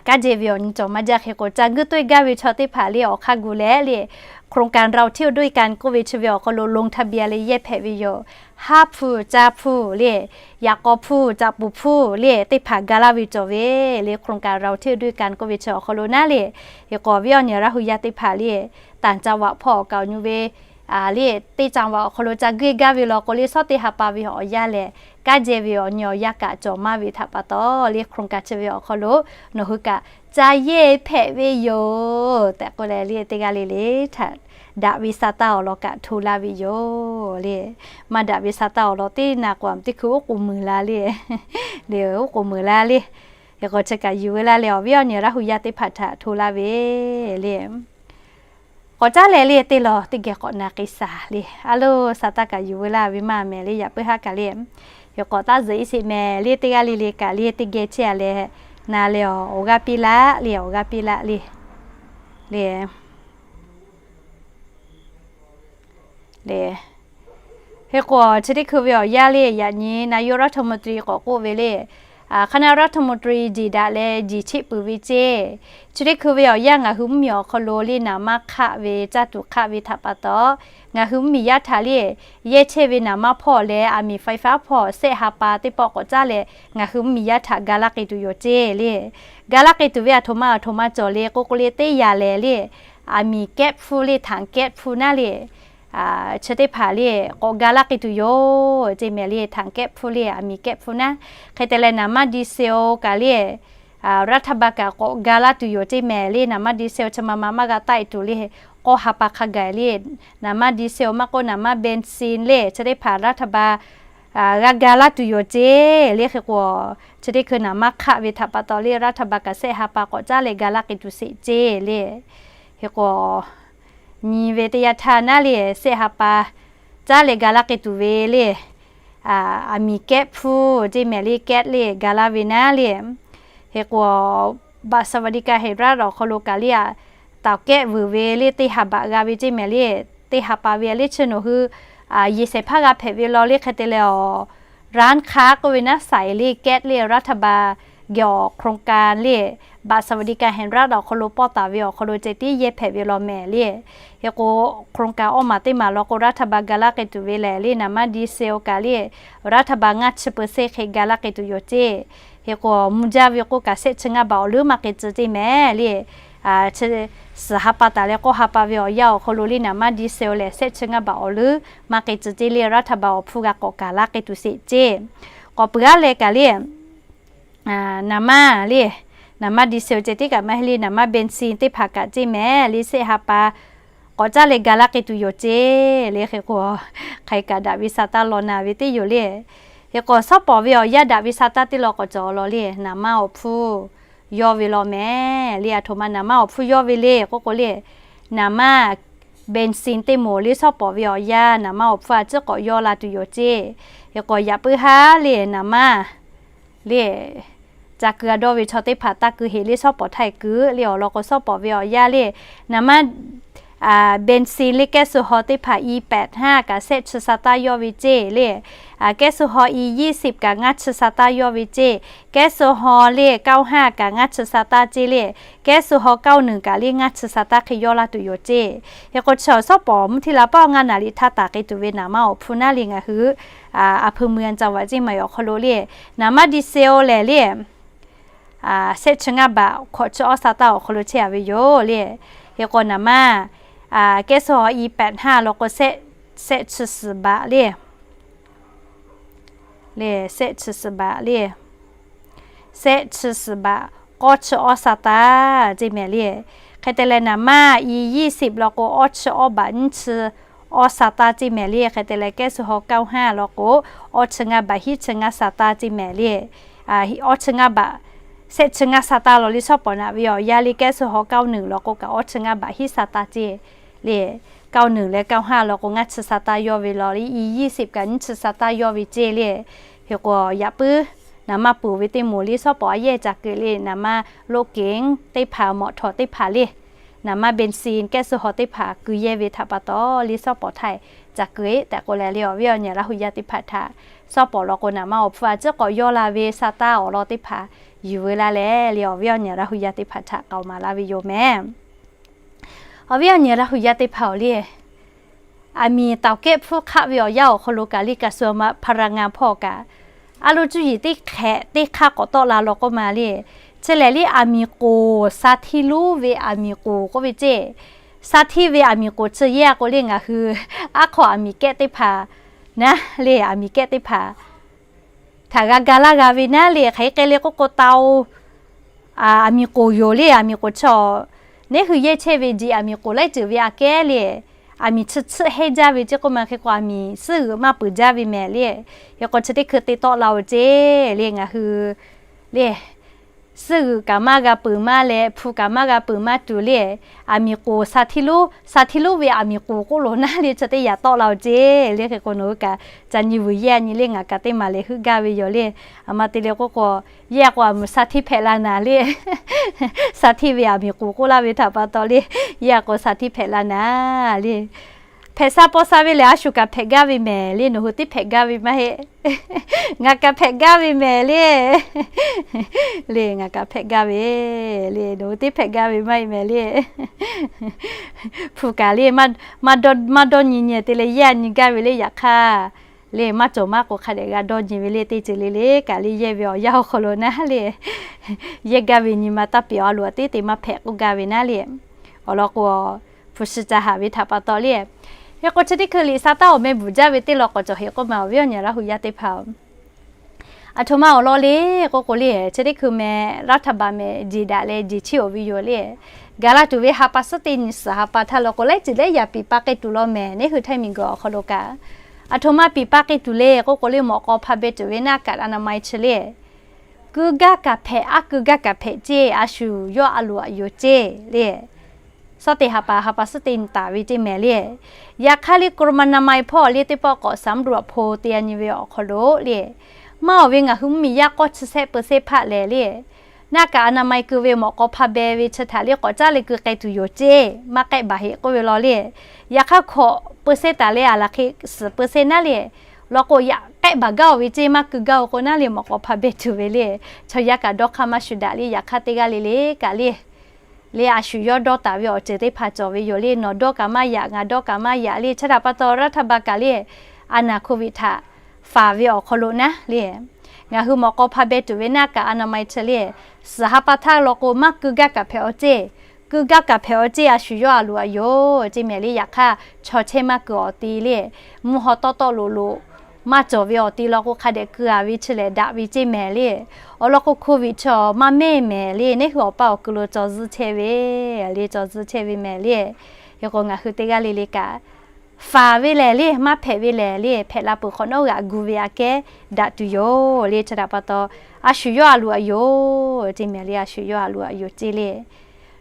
Kanˉ jehˇ ve awˬ nyi cawˬ maˇ jaˇ. Hk'e k'o ca guiˇ toˇ-e gaˇ ve chaw teˇ hpaˍ le awˬ hk'aˇ gu leh le โครงการ เราเที่ยวด้วยกัน k'oˆ ve chi ve awˬ hk'aw lo ลงทะเบียน leh yehˇ hpehꞈ ve yoˬ. Haˉ hpu, ca hpu le, yaꞈ k'aw hpu, caꞈ puˍ hpu le teˇ hpaˍ ga laˇ ve cawˬ ve le. โครงการ เราเที่ยวด้วยกัน k'oˆ ve chi awˬ hk'aw lo naˉ le, hk'e k'o awˬ viˉ awˬ nyi Laˇ hu yaˇ teˇ hpaˍ le, ต่างจังหวัด hpawˇ awˬ kaˍ awˬ nyu ve le teˇ caˇ vaꞈ awˬ hk'aw lo ca guiˇ gaˇ ve law k'o le shawˉ teˇ ha pa ve awˬ yanˇ lehˬ, kanˉ jehˇ ve awˬ nyi awˬ yanˇ kaꞈ cawˬ maˇ ve htaꞈ pa taw le โครงการ chi ve awˬ hk'aw lo nawˬ hui kaꞈ ca yehˇ hpehꞈ ve yoˬ tehꞈ k'oˆ leh le teˇ g'aˇ le le htaꞈ daꞈ ve sa taˇ awˬ lawn kaꞈ hto laˇ ve yoˬ le. Maˇ daꞈ ve sa taˇ awˬ lawn teˇ naˍ k'o teˇ hkui oˉ k'oˍ meuˍ la le, le oˉ k'oˍ meuˍ la le. Hk'e k'o chi kaꞈ yuˬ ve laˇ leh awˬ viˉ awˬ nyi Laˇ hu yaˇ teˇ hpaˍ htaꞈ hto laˇ ve le. K'awꞈ caˉ leh le teˇ law teˇ geh k'awꞈ na k'ai shaˍ le. A loˬ, sa taˇ kaꞈ yuˬ ve laˇ ve maˇ mehˍ le, yaꞈ puiˉ haˉ kaꞈ le. Hk'e k'o taˇ zuhꞈ iˉ sheˍ mehˍ le, teˇ g'aˇ le le kaꞈ le teˇ geh chehˇ a leh na leh awˬ g'aˇ piˇ laˇ le, awˬ g'aˇ piˇ laˇ le. Le le. Hk'e k'o chi teˇ hkui ve awˬ yanˇ le yaꞈ nyi นายกรัฐมนตรี k'awꞈ k'oˆ ve le, คณะรัฐมนตรี jeˬ daꞈ leh jeˬ cheˆ peuˬ ve ceˇ. Chi teˇ hkui ve awˬ yanˇ ngaˬ hui mvuhˇmiˬ awˬ hk'aw lo le naˍ manˇ hk'aˆ ve caˇ tuˬ hk'aˆ ve htaꞈ pa taw, ngaˬ hui mvuhˇmiˬ yaˇ htaꞈ le yehˇ chehˇ ve naˍ manˇ hpawˇ leh aˬ miˍ ไฟฟ้า hpawˇ sehˆ ha pa teˇ pawˆ k'awꞈ caˉ leh ngaˬ hui mvuhˇmiˬ yaˇ htaꞈ ga laˇ k'ai tuˬ yoˬ ceˇ le. Ga laˇ k'ai tuˬ ve aˬ htoꞈ ma aˬ htoꞈ ma cawˬ le k'oˆ k'o le teˇ yaꞈ lehˬ le, aˬ miˍ แก๊ส hpfuhˇ le, ถังแก๊ส hpfuhˇ naˉ le. Chi teˇ hpaˍ le k'awꞈ ga laˇ k'ai tuˬ yoˬ ceˇ mehˍ le, ถังแก๊ส hpfuhˇ le, aˬ miˍ แก๊ส hpfuhˇ naˉ. Hk'e te leh naˍ manˇ ดีเซล kaꞈ le รัฐบาล kaꞈ k'awꞈ ga laˇ tuˬ yoˬ ceˇ mehˍ le. Naˍ manˇ ดีเซล chi ma ma maˇ g'a taˆ-e tuˬ le, k'awˇ ha pa hk'a gaˬ le. Naˍ manˇ ดีเซล maˇ k'oˆ naˍ manˇ เบนซิน le chi teˇ hpaˍ รัฐบาล g'a ga laˇ tuˬ yoˬ ceˇ le. Hk'e k'o chi teˇ hkui naˍ manˇ hk'aˆ ve htaꞈ pa taw le รัฐบาล kaꞈ sehˆ ha pa k'awꞈ caˉ leh ga laˇ k'ai tuˬ sheˍ ceˇ le. Hk'e k'o nyi ve teˇ yanˇ htaˇ naˉ le sehˆ ha pa caˉ leh ga laˇ k'ai tuˬ ve le, aˬ miˍ แก๊ส hpfuhˇ ceˇ mehˍ le, แก๊ส le ga laˇ ve naˉ le. Hk'e k'o บัตรสวัสดิการแห่งรัฐ awˬ hk'aw lo kaꞈ le a, เตาแก๊ส vuiˬ ve le teˇ ha baꞈ g'a ve ceˇ mehˍ le. Teˇ ha pa ve le chi nawˬ hui yeˬ shehˍ hpaˇ g'a hpehꞈ ve law le. Hk'e te leh awˬ ร้านค้า k'oˆ ve naˉ saiˍ le, แก๊ส le รัฐบาล geh awˬ โครงการ le บัตรสวัสดิการแห่งรัฐ awˬ hk'aw lo pawˇ taˍ ve awˬ hk'aw lo ceh tiˉ yehˇ hpehꞈ ve law mehˍ le. Hk'e k'o โครงการ awˇ maˬ teˇ maˬ law k'o รัฐบาล ga laˇ k'ai tuˬ ve lehˬ le, naˍ manˇ ดีเซล kaꞈ le รัฐบาล ngaˇ chi เปอร์เซ็นต์ hk'e ga laˇ k'ai tuˬ yoˬ ceˇ. Hk'e k'o mvuh jaˇ ve k'o kaꞈ sehˆ chi ngaˇ baꞈ awˬ leuˉ maˇ k'ai tcuh ceˇ mehˍ le. Suhˍ ha pa taˍ leh k'awˇ ha pa ve awˬ yanˇ awˬ hk'aw lo le naˍ manˇ ดีเซล lehˬ sehˆ chi ngaˇ baꞈ awˬ leuˉ maˇ k'ai tcuh ceˇ le, รัฐบาล awˬ hpfuhˇ g'a k'awꞈ gaˬ laˇ k'ai tuˬ sheˍ ceˇ. K'awꞈ peuˬ aˉ leh kaꞈ le naˍ manˇ le, naˍ manˇ ดีเซล ceh tiˉ kaꞈ maˇ heˆ le, naˍ manˇ เบนซิน teˇ hpaˍ kaꞈ ceˇ mehˍ le, sehˆ ha pa k'awꞈ caˇ leh ga laˇ k'ai tuˬ yoˬ ceˇ le. Hk'e k'o, hk'aˬ hk'e kaꞈ daꞈ ve sa taˇ law na ve teˇ yoˬ le. Hk'e k'o, shawˉ pawˍ ve awˬ yanˇ daꞈ ve sa taˇ teˇ law k'awꞈ cawˬ law le, naˍ manˇ awˬ hpfuhˇ yawˇ ve law mehˍ le. Aˬ htoꞈ ma naˍ manˇ awˬ hpfuhˇ yawˇ ve le k'oˆ k'o le, naˍ manˇ benzene teˇ moˍ le shawˉ pawˍ ve awˬ yanˇ naˍ manˇ awˬ hpfuhˇ a ciˉ k'awꞈ yawˇ la tuˬ yoˬ ceˇ. Hk'e k'o, yaꞈ puiˉ haˉ le naˍ manˇ le, ca keu a dawˇ ve chaw teˇ hpaˍ taˇ keu heˍ le, shawˉ pawˍ htaˇ e keu le. Awˬ lawn k'o, shawˉ pawˍ ve awˬ yanˇ le, naˍ manˇ benzene le แก๊สโซฮอล์ teˇ hpaˍ อี แปดห้า kaꞈ shehˆ chi sa taˇ yawˇ ve ceˇ le. แก๊สโซฮอล์ อี ยี่สิบ kaꞈ ngaˇ chi sa taˇ yawˇ ve ceˇ. แก๊สโซฮอล์ le เก้าห้า kaꞈ ngaˇ chi sa taˇ ceˇ le. แก๊สโซฮอล์ เก้าหนึ่ง kaꞈ le ngaˇ chi sa taˇ hk'e yawˇ laˇ tuˬ yoˬ ceˇ. Hk'e k'o, chi awˬ shawˉ pawˍ mvuhˇ htiˇ la paˆ awˬ ngaˇ naˍ riˍ htaˇ taˍ k'ai tuˬ ve naˍ manˇ awˬ hpfuhˇ naˉ le ngaˬ hui a hpui mui a ca vaꞈ ceˇ maˬ awˬ hk'aw lo le, naˍ manˇ ดีเซล lehˬ le, shehˆ chi ngaˇ baꞈ hkawꞈ chi awˇ sa taˇ awˬ hk'aw lo chehˇ a ve yoˬ le. Hk'e k'o, naˍ manˇ แก๊สโซฮอล์ อี แปดห้า law k'o, shehˆ chi suhˍ baꞈ le, le shehˆ chi suhˍ baꞈ le, shehˆ chi suhˍ baꞈ k'awˇ chi awˇ sa taˇ ceˇ mehˍ le. Hk'e te leh, naˍ manˇ อี ยี่สิบ law k'o, awˇ chi awˇ baꞈ nyiˇ chi awˇ sa taˇ ceˇ mehˍ le. Hk'e te leh, แก๊สโซฮอล์ เก้าห้า law k'o, awˇ chi ngaˇ baꞈ hiˉ chi ngaˇ sa taˇ ceˇ mehˍ le. Awˇ chi ngaˇ baꞈ, shehˆ chi ngaˇ sa taˇ law le shawˉ pawˍ naꞈ ve awˬ yanˇ le, แก๊สโซฮอล์ เก้าหนึ่ง law k'o kaꞈ awˇ chi ngaˇ baꞈ hiˉ sa taˇ ceˇ le. เก้าหนึ่ง leh เก้าห้า law k'o ngaˇ chi sa taˇ yawˇ ve law le, อี ยี่สิบ kaꞈ nyiˇ chi sa taˇ yawˇ ve ceˇ le. Hk'e k'o, yaꞈ puiˉ naˍ manˇ puˍ ve teˇ moˍ le shawˉ pawˍ a yehˇ ca keu le, naˍ manˇ รถเก๋ง teˇ hpaˍ, มอเตอร์ไซค์ teˇ hpaˍ le, naˍ manˇ benzene แก๊สโซฮอล์ teˇ hpaˍ keu yehˇ ve htaꞈ pa taw le shawˉ pawˍ htaˇ ca keu e tehꞈ k'oˆ leh le, awˬ viˉ awˬ nyi Laˇ hu yaˇ teˇ hpaˍ htaꞈ shawˉ pawˍ law k'o, naˍ manˇ awˬ hpfuhˇ a ciˉ k'awꞈ yawˇ la ve sa taˇ awˬ lawn teˇ hpaˍ yuˬ veu laˇ leh le, awˬ viˉ awˬ nyi Laˇ hu yaˇ teˇ hpaˍ htaꞈ k'aoˍ maˍ laˇ ve yoˬ mehˍ. Awˬ viˉ awˬ nyi Laˇ hu yaˇ teˇ hpaˍ awˬ le, aˬ miˍ taoˍ kehˉ hpfuhˇ hk'aˆ ve awˬ yanˇ awˬ hk'aw lo kaꞈ le, กระทรวงพลังงาน hpawˇ kaꞈ, a loˍ cuˇ yiˍ teˇ hk'ehꞈ teˇ hk'aˇ k'awꞈ tawˆ la law k'oˆ ma le. Chi lehˬ le, aˬ miˍ k'oˍ, sa htiˇ lonˉ ve aˬ miˍ k'oˍ k'oˆ ve ceˇ. Sa htiˇ ve aˬ miˍ k'oˍ chi yehˇ a k'o le, ngaˬ hui aˉ hk'aw aˬ miˍ kehˉ teˇ hpaˍ naˉ le, aˬ miˍ kehˉ teˇ hpaˍ htaꞈ g'a ga laˇ g'a ve naˉ le. Hk'aˬ hk'e le k'oˆ k'o, tao aˬ miˍ k'oˍ yoˬ le. Aˬ miˍ k'oˍ chi awˬ, neˉ hui yehˇ chehˇ ve jeꞈ aˬ miˍ k'oˍ laiˉ ceuˬ ve aꞈ kehˉ le, aˬ miˍ chi tsuhˆ hehnˇ jaˇ ve ceˇ k'oˆ ma. Hk'e k'o, aˬ miˍ suhˉ g'uiˬ maˇ peuˬ jaˇ ve mehˍ le. Hk'e k'o, chi teˇ hkui te tawˆ la-oˬ ceˇ le, ngaˬ hui le suhˉ g'uiˬ kaꞈ maˇ g'a peuˬ maˇ leh, hpu kaꞈ maˇ g'a peuˬ maˇ tuˬ le, aˬ miˍ k'oˍ sa htiˇ lonˉ, sa htiˇ lonˉ ve aˬ miˍ k'oˍ k'oˆ lo naˉ le, chi teˇ yaꞈ tawˆ la-oˬ ceˇ le. Hk'e k'o, nawˬ hui kaꞈ ca nyi vuiˬ yehˇ a nyi le, ngaˬ kaꞈ teˇ maˬ lehˬ heuˆ gaˇ ve yoˬ le. Aˬ ma te le k'oˆ k'o, yehˇ a k'o aˬ miˍ sa htiˇ hpehꞈ la naˍ le, sa htiˇ ve aˬ miˍ k'oˍ k'oˆ laˇ ve htaꞈ pa taw le, yehˇ a k'o sa htiˇ hpehꞈ la naˍ le. Hpehꞈ sha paw sha ve lehˬ, a shu kaꞈ hpehꞈ gaˇ ve mehˍ le, nawˬ hui teˇ hpehꞈ gaˇ ve maˇ heˆ. Ngaˬ kaꞈ hpehꞈ gaˇ ve mehˍ le. Le ngaˬ kaꞈ hpehꞈ gaˇ ve le, nawˬ hui teˇ hpehꞈ gaˇ ve maˇ heˆ mehˍ le. Hpu kaꞈ le, maˇ dawˇ nyi nyi te leh yehˇ a nyi gaˇ ve le. Yaꞈ hk'aˇ le, maˇ cawˬ maˇ k'o hk'a dehꞈ g'a dawˇ nyi ve le. Teˇ ceuˬ le le kaꞈ le, yehˇ ve awˬ yanˇ awˬ hk'aw lo naˉ le, yehˇ gaˇ ve nyi ma taˇ peꞈ a loꞈ a teˇ te maˇ hpehꞈ k'oˆ gaˇ ve naˉ le. Awˬ lawn k'o, hpu shi ca haꞈ ve htaꞈ pa taw le. Hk'e k'o, chi teˇ hkui liꞈ sa taˇ awˬ meh bvuhˬ jaˇ ve teˇ law k'awꞈ cawˬ heˆ k'oˆ ma, awˬ viˉ awˬ nyi Laˇ hu yaˇ teˇ hpaˍ-oˬ, aˬ htoꞈ ma awˬ lawn le k'oˆ k'o le, chi teˇ hkui meh รัฐบาล meh jeˬ daꞈ leh jeˬ chiˇ-oˬ ve yoˬ le. Gaˬ la tuˬ ve ha pa suhˉ teˇ nyi suhˍ ha pa htaˇ law k'o, laiˉ ceuˬ laiˉ yaꞈ piˍ pa k'ai tuˬ law mehˍ. Neˉ hui Htaiˇ miˬguiˬ awˬ hk'aw lo kaꞈ, aˬ htoꞈ ma piˍ pa k'ai tuˬ le k'oˆ k'o le, mawꞈ k'aw hpa beh tuˬ ve หน้ากากอนามัย chi le, keu gaˇ kaꞈ hpehꞈ, aˉ keu gaˇ kaꞈ hpehꞈ ceˇ, a shu yawˇ a loꞈ aꞈ yoˬ ceˇ le. Suhˉ teˇ ha pa ha pa suhˉ teˇ nyi taˍ ve ceˇ mehˍ le. Yaꞈ hk'aˇ le, กรมอนามัย hpawˇ le teˇ pawˆ k'awꞈ สำรวจ โพล te a nyi ve awˬ hk'aw lo le, maˇ awˬ ve ngaˬ hui mvuhˇmiˬ yaˇ k'awˇ chi sehˆ เปอร์เซ็นต์ hpaˆ lehˬ le, หน้ากากอนามัย keu ve mawꞈ k'aw hpa beh ve chi htaꞈ le k'awꞈ caˉ leh keu k'ai tuˬ yoˬ ceˇ, maˇ k'ehˆ baˬ heˆ k'oˆ ve law le. Yaꞈ hk'aˇ hkawꞈ เปอร์เซ็นต์ taˍ leh a laˬ hk'e suhˍ เปอร์เซ็นต์ naˉ le, law k'o, yaꞈ k'ehˆ baˬ gaˇ-oˬ ve ceˇ, maˇ keu gaˇ-oˬ k'o naˉ le, mawꞈ k'aw hpa beh tuˬ ve le. Chaw yaˇ kaꞈ dawˇ hk'aˇ maˇ shu daꞈ le. Yaꞈ hk'aˇ teˇ g'aˇ le le kaꞈ le, le a shu yawˇ dawˇ taˍ ve awˬ ceuˬ teˇ hpaˍ cawˬ ve yoˬ le. Nawˬ dawˇ kaꞈ maˇ yaꞈ, ngaˬ dawˇ kaꞈ maˇ yaꞈ le. Chi htaꞈ pa taw รัฐบาล kaꞈ le, a naˬ โควิด htaꞈ faˍ ve awˬ hk'aw lo naˉ le, ngaˬ hui mawꞈ k'aw hpa beh tuˬ ve หน้ากากอนามัย chi le, suhˍ ha pa htaˇ law k'o, maˇ keu gaˇ kaꞈ hpehꞈ-aw ceˇ, keu gaˇ kaꞈ hpehꞈ-aw ceˇ, a shu yawˇ a loꞈ aꞈ yoˬ ceˇ mehˍ le. Yaꞈ hk'aˇ, chaw chehˇ maˇ keu awˬ ti le, mvuhˇ haw tawˆ tawˆ loꞈ loꞈ maˇ cawˬ ve awˬ ti law k'o, hk'a dehꞈ keu-a ve chi lehˬ daꞈ ve ceˇ mehˍ le. Awˬ lawn k'o, โควิด chi maˇ mehˇ mehˍ le. Neˉ hui awˬ paˇ awˬ keu lo caw zuhˇ chehˇ ve le, caw zuhˇ chehˇ ve mehˍ le. Hk'e k'o ngaˬ hui teˇ g'aˇ le le kaꞈ, faˍ ve lehˬ le, maˇ hpehꞈ ve lehˬ le, hpehꞈ la peuˬ hk'awꞈ nawˉ g'aꞈ gu ve aꞈ kehˉ daꞈ tuˬ yoˬ le. Chi htaꞈ pa taw, a shu yawˇ a loˍ aꞈ yoˬ ceˇ mehˍ le, a shu yawˇ a loˍ aꞈ yoˬ ceˇ le.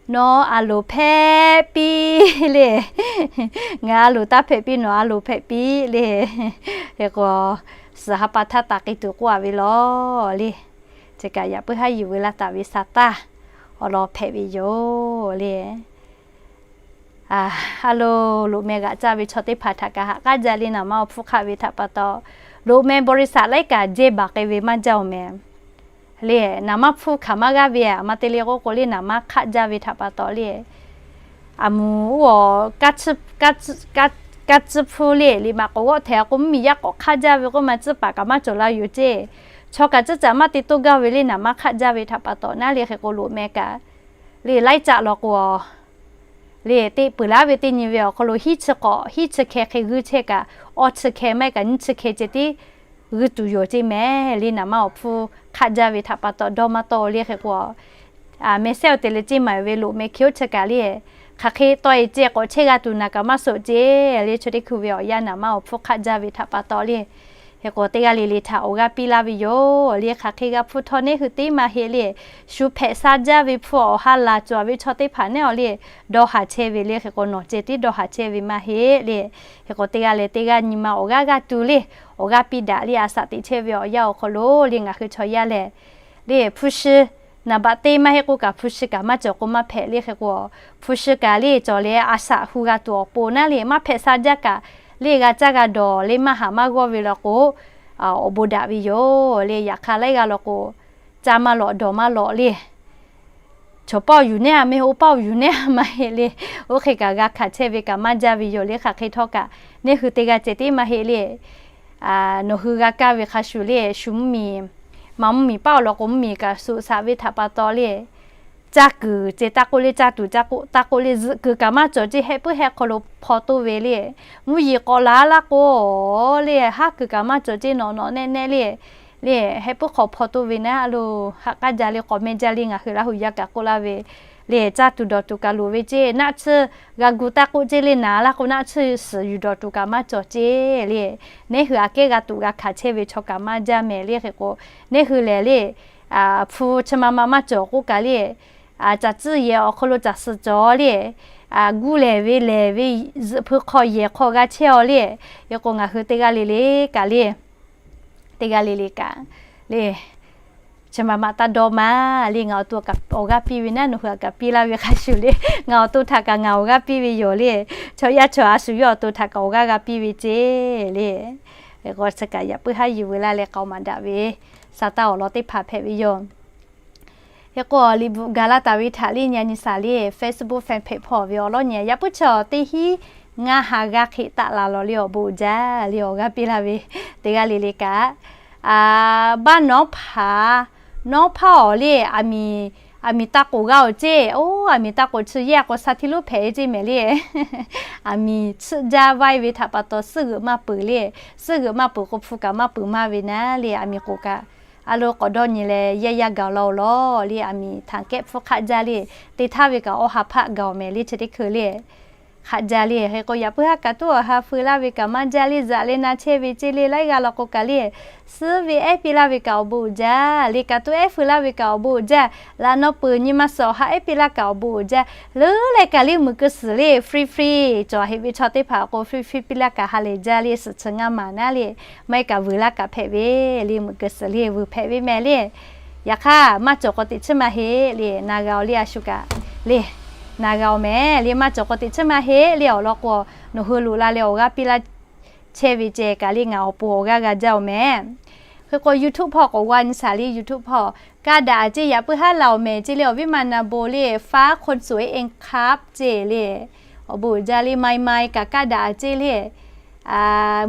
Nawˬ a loˍ hpehꞈ piˇ le. Ngaˬ a loˍ taˇ hpehꞈ piˇ, nawˬ a loˍ hpehꞈ piˇ le. Hk'e k'o, suhˍ ha pa htaˇ taˍ k'ai tuˬ k'oˆ a ve lawˬ le. Chi kaꞈ yaꞈ puiˉ haˉ yuˬ veu laˇ taˍ ve Saˍtanˍ awˬ lawn hpehꞈ ve yoˬ le. A loˍ, loꞈ meh g'aꞈ caˇ ve chaw teˇ hpaˍ htaꞈ kaꞈ ha k'aˉ jaˇ le, naˍ manˇ awˬ hpfuhˇ hk'aˆ ve htaꞈ pa taw, loꞈ meh บริษัท laiˉ kaꞈ jehˇ baˬ k'ai ve maˇ jaˇ oˬ mehˍ le. Naˍ manˇ hpfuhˇ hkanˍ maˇ g'aˇ ve aꞈ, maˇ te le k'oˆ k'o le, naˍ manˇ hk'aˆ jaˇ ve htaꞈ pa taw le, a muˍ uˉ awˬ kaˇ tcuhˇ hpfuhˇ le, liꞈ maꞈ k'awꞈ g'awˆ htehꞈ k'o, mvuhˇmiˬ yaˇ k'awꞈ hk'aˇ jaˇ ve k'oˆ ma tcuhˉ paˍ kaꞈ maˇ cawˬ la yoˬ ceˇ. Chaw kaꞈ tcuhˉ caꞈ maˇ te toˇ gaˇ ve le, naˍ manˇ hk'aˆ jaˇ ve htaꞈ pa taw naˉ le. Hk'e k'o loꞈ meh kaꞈ le, laiˉ caˆ law k'o le, teˇ peuˬ laˉ ve teˇ nyi ve awˬ hk'aw lo hiˉ chi k'awꞈ hiˉ chi hkeh hk'e g'uiˇ chehˇ kaꞈ, awˇ chi hkeh maˇ heˆ kaꞈ nyiˇ chi hkeh ceh tiˉ g'uiˇ tuˬ yoˬ ceˇ mehˍ le. Naˍ manˇ awˬ hpfuhˇ hk'aˆ jaˇ ve htaꞈ pa taw dawˇ maˇ tawˆ le. Hk'e k'o, meh sehˉ awˬ te leh ceˇ maˍ ve loꞈ meh hk'e oˇ chi kaꞈ le, hk'aˬ hk'e taw e ceh k'awꞈ chehˇ g'a tuˬ naˍ kaꞈ maˇ suhˍ ceˇ le. Chi teˇ hkui ve awˬ yanˇ naˍ manˇ awˬ hpfuhˇ hk'aˆ jaˇ ve htaꞈ pa taw le. Hk'e k'o teˇ g'aˇ le le htaꞈ awˬ g'aˇ piˇ laˇ ve yoˬ le. Hk'aˬ hk'e g'a hpfuhˇ htawˇ neˇ hui teˇ maˇ heˆ le. Shu hpehꞈ sha jaˇ ve hpfuhˇ awˬ ha laˬ cawˬ ve chaw teˇ hpaˍ neˉ awˬ le, dawˇ haˍ chehˇ ve le. Hk'e k'o nawˬ ceh tiˉ dawˇ haˍ chehˇ ve maˇ heˆ le. Hk'e k'o teˇ g'aˇ leh teˇ g'aˇ nyi ma awˬ g'aˇ g'aˇ tu le, awˬ g'aˇ piˇ daꞈ le. A shaꞈ teꞈ chehˇ ve awˬ yanˇ awˬ hk'aw lo le, ngaˬ hui chaw yaˇ lehˬ le, hpu shi naˍ baꞈ te maˇ heˆ k'oˆ kaꞈ, hpu shi kaꞈ maˇ cawˬ k'o maˇ hpehꞈ le. Hk'e k'o, hpu shi kaꞈ le cawˬ leh a shaꞈ hu g'a tuˬ awˬ pon naˉ le, maˇ hpehꞈ sha jaˇ kaꞈ le, g'a caˇ g'a dawˬ le, maˇ haꞈ maˇ g'awˇ ve law k'o, awˬ bon daꞈ ve yoˬ le. Yaꞈ hk'aˇ laiˉ g'aˇ law k'o, caˇ maˇ lawꞈ dawˬ maˇ lawꞈ le. Chaw paˇ awˬ yuˬ neˉ a meh, oˇ paˇ awˬ yuˬ neˉ a maˇ heˆ le. Oˇ hk'e kaꞈ g'a hkanˍ chehˇ ve kaꞈ maˇ jaˇ ve yoˬ le. Hk'aˬ hk'e htawˇ kaꞈ neˇ hui teˇ g'aˇ ceh tiˉ maˇ heˆ le. Nawˬ hui g'a kaˇ ve hk'a shuˍ le, shu mvuhˇmiˬ, ma mvuhˇmiˬ paˇ awˬ lawn k'o, mvuhˇmiˬ kaꞈ suꞈ shaꞈ ve htaꞈ pa taw le, caˇ kuiˬ ceh taˇ k'oˆ le, caˇ tuˬ caˇ k'oˆ taˇ k'oˆ le, zuhꞈ kuiˬ kaꞈ maˇ cawˬ ceˇ, heh puiˉ heh hk'aw lo hpaw toˇ ve le. Mvuhˇ yeˬ k'awꞈ la laˇ k'o le, haˉ kuiˬ kaꞈ maˇ cawˬ ceˇ, nawꞈ nawꞈ neˆ neˆ le. Le, heh puiˉ hk'aw hpaw toˇ ve naˉ a lo, ha k'aˉ jaˇ le, k'awꞈ meh jaˇ le. Ngaˬ hui Laˇ huˍ yaˇ kaꞈ k'oˆ laˇ ve le, caˇ tuˬ dawˬ tuˬ kaꞈ loˍ ve ceˇ, naˆ tsuhˇ g'a gu taˇ k'oˆ ceˇ le, naˍ laˇ k'o naˆ tsuhˇ suhˍ yuˬ dawˬ tuˬ kaꞈ maˇ cawˬ ceˇ le. Neˇ hui aꞈ kehˉ g'a tuˬ g'a hkanˍ chehˇ ve chaw kaꞈ maˇ jaˇ mehˍ le. Hk'e k'o, neˇ hui lehˬ le, hpu chi ma ma maˇ cawˬ k'oˆ kaꞈ le, caˬ tcuhˇ yehˬ awˬ hk'aw lo caˬ suhˍ cawˬ le, gu lehˬ ve lehˬ ve zuhꞈ hpu hk'aw yehˬ hk'aw g'a chehˇ aw le. Hk'e k'o ngaˬ hui teˇ g'aˇ le le kaꞈ le, teˇ g'aˇ le le kaꞈ le, chi ma ma taˇ dawˇ ma le. Ngaˬ awˬ to kaꞈ awˬ g'aˇ piˇ ve naˉ, nawˬ hui aꞈ kaꞈ piˇ laˇ ve hk'a shuˍ le, ngaˬ awˬ to htaꞈ kaꞈ ngaˬ awˬ g'aˇ piˇ ve yoˬ le. Chaw yaˇ chaw a shu yawˇ awˬ to htaꞈ kaꞈ awˬ g'aˇ g'a piˇ ve ceˇ le. Hk'e k'o chi kaꞈ yaꞈ puiˉ haˉ yuˬ veu laˇ leh k'aoˍ maˍ daꞈ ve Saˍtanˍ awˬ lawn teˇ hpaˍ hpehꞈ ve yoˬ. Hk'e k'o liꞈ bvuhꞈ gaˬ la taˍ ve htaꞈ le nyi a nyi shaˍ le, Facebook fan page hpawˇ ve awˬ lawn nyi a, yaꞈ puiˉ chaw teˇ hinˉ ngaˇ ha g'aˇ hk'e taˆ la lawˬ le awˬ bon uiˍ jaˇ le awˬ g'aˇ piˇ laˇ ve teˇ g'aˇ le le kaꞈ, baˆ nawˉ hpaˍ, nawˉ hpaˇ awˬ le, aˬ miˍ taˇ k'oˍ g'a awˬ ceˇ, oˇ aˬ miˍ taˇ k'oˍ chi yehˇ a k'o sha htiˇ lonˉ hpehꞈ e ceˇ mehˍ le. Aˬ miˍ tsuhˆ jaˇ vaiˇ ve htaꞈ pa taw suhˉ g'euꞈ maˇ peuˬ le. Suhˉ g'euꞈ maˇ peuˬ k'o hpu kaꞈ maˇ peuˬ maˇ ve naˉ le, aˬ miˍ k'oˍ kaꞈ a lo k'awꞈ dawˇ nyi leh yaˇ yaˇ gaˬ laˇ oˬ lawˬ le. Aˬ miˍ htaꞈ kehˉ hpfuhˇ hk'aˆ jaˇ le, te htaˇ ve kaꞈ awˬ ha hpaˆ gaˬ awˬ mehˍ le chi teˇ hkui le. Hk'aˆ jaˇ le. Hk'e k'o yaꞈ puiˉ haˉ kaꞈ tuˉ awˬ ha feu laˇ ve kaꞈ maˇ jaˇ le, zaꞈ leh na chehˇ ve ceˇ le, laiˉ g'aˇ law k'o kaꞈ le, suhˉ ve ehˉ piˇ laˇ ve kaꞈ awˬ bon uiˍ jaˇ le, kaꞈ tuˉ ehˉ feu laˇ ve kaꞈ awˬ bon uiˍ jaˇ, laꞈ naw peuˬ nyi ma suhˍ awˬ ha ehˉ piˇ laˇ kaꞈ awˬ bon uiˍ jaˇ, leuˉ leh kaꞈ le meuꞈ keu suhˍ le free free cawˬ heꞈ ve chaw teˇ hpaˍ k'o free free piˇ laˇ kaꞈ ha lehˬ jaˇ le, suhˍ chi ngaˇ maˍ naˉ le, maˇ heˆ kaꞈ vuiˬ laˇ kaꞈ hpehꞈ ve le, meuꞈ keu suhˍ le vuiˬ hpehꞈ ve mehˍ le. Yaꞈ hk'aˇ maˇ cawˬ k'o teꞈ chiˉ maˇ heˆ le, na g'a oˬ le a shu kaꞈ le, na g'a oˬ mehˍ le, maˇ cawˬ k'o teꞈ chiˉ maˇ heˆ le. Awˬ lawn k'o nawˬ hui loꞈ la leh awˬ g'aˇ piˇ laˇ chehˇ ve ceh kaꞈ le ngaˬ awˬ pon awˬ g'aˇ g'a jaˇ oˬ mehˍ. Hk'e k'o YouTube hpawˇ k'awꞈ g'a nyi shaˍ le, YouTube hpawˇ kaˇ daꞈ ceˇ yaꞈ puiˉ haˉ la awˬ mehˍ ceˇ le, awˬ viˉ ma na bon le, faˉ hkon tsuhꞈ e en k'aˉ ceˇ le, awˬ bon uiˍ jaˇ le, mai mai kaꞈ kaˇ daꞈ ceˇ le,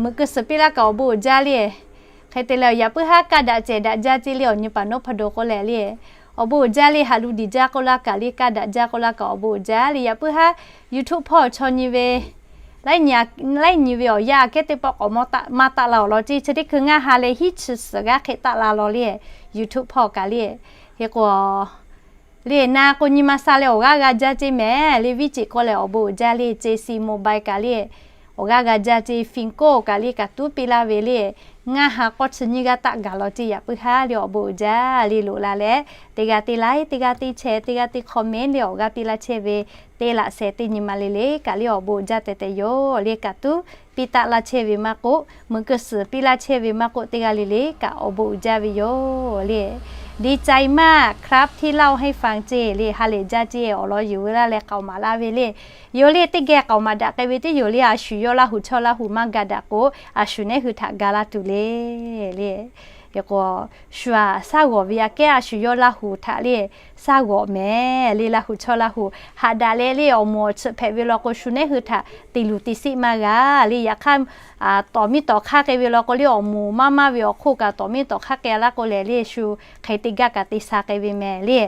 meuꞈ keu suhˍ piˇ laˇ kaꞈ awˬ bon uiˍ jaˇ le. Hk'e te leh yaꞈ puiˉ haˉ kaˇ daꞈ cehˬ daꞈ jaˇ ceˇ le, awˬ nyi paˍ nawˉ hpaˇ do k'oˆ leh le, awˬ bon uiˍ jaˇ le, haꞈ lu diˬ jaˇ k'oˆ laˇ kaꞈ le, kaˇ daꞈ jaˇ k'oˆ laˇ kaꞈ awˬ bon uiˍ jaˇ le. Yaꞈ puiˉ haˉ YouTube hpawˇ chaw nyi ve laiˉ nyi ve awˬ yanˇ aꞈ kehˉ teˇ pawˆ k'awꞈ maˇ taˆ la awˬ lawn ceˇ, chi teˇ hkui ngaˇ ha leh hiˉ chi suhˍ g'aˇ hk'e taˆ la law le, YouTube hpawˇ kaꞈ le. Hk'e k'o Le na k'o nyi ma sha leh awˬ g'aˇ g'a jaˇ ceˇ mehˍ le, viˉ ceꞈ k'oˆ leh awˬ bon uiˍ jaˇ le, JC Mobile kaꞈ le awˬ g'aˇ g'a jaˇ ceˇ, Fin K'oˆ kaꞈ le kaꞈ tuˉ piˇ laˇ ve le, ngaˇ ha k'awˇ chi nyiˇ g'aˇ taˆ gaˬ law ceˇ. Yaꞈ puiˉ haˉ le awˬ bon uiˍ jaˇ le loꞈ la leh, teˇ g'aˇ teˇ like, teˇ g'aˇ teˇ share, teˇ g'aˇ teˇ comment le awˬ g'aˇ piˇ laˇ chehˇ ve, teˇ laꞈ sheh teˇ nyi ma le le kaꞈ le awˬ bon uiˍ jaˇ tehꞈ tehꞈ yoˬ le. Kaꞈ tuˉ piˇ taˆ laˇ chehˇ ve maˇ k'oˆ, meuꞈ keu suhˍ piˇ laˇ chehˇ ve maˇ k'oˆ, teˇ g'aˇ le le kaꞈ awˬ bon uiˍ jaˇ ve yoˬ le. ดีใจมากครับที่เล่าให้ฟัง ceˇ le, ha lehˬ jaˇ ceˇ awˬ lawn yuˬ veu laˇ leh k'aoˍ maˍ laˇ ve le. Yoˬ le teˇ geh k'aoˍ maˍ daꞈ k'ai ve teˇ yoˬ le, a shu yawˇ Laˇ huˍ chaw Laˇ huˍ maˇ ga daꞈ k'o, a shu neˉ hui htaꞈ ga laˇ tuˬ le le. K'o, shu a shaˉ g'awꞈ ve aꞈ kehˉ a shu yawˇ Laˇ huˍ htaꞈ le shaˉ g'awꞈ mehˍ le. Laˇ huˍ chaw Laˇ huˍ haꞈ daꞈ leh le awˬ moˍ awˬ tsuhꞈ hpehꞈ ve law k'o, shu neˉ hui htaꞈ te luˬ te sheˆ maˇ g'a le. Yaꞈ hk'aˇ, tawˍ miˇ tawˍ hk'aˇ k'ai ve law k'o le awˬ moˍ maˇ maˇ ve awˬ hk'oˆ kaꞈ tawˍ miˇ tawˍ hk'aˇ k'ai laˇ k'o lehˬ le, shu hk'e teˇ gaˇ kaꞈ te sha k'ai ve mehˍ le.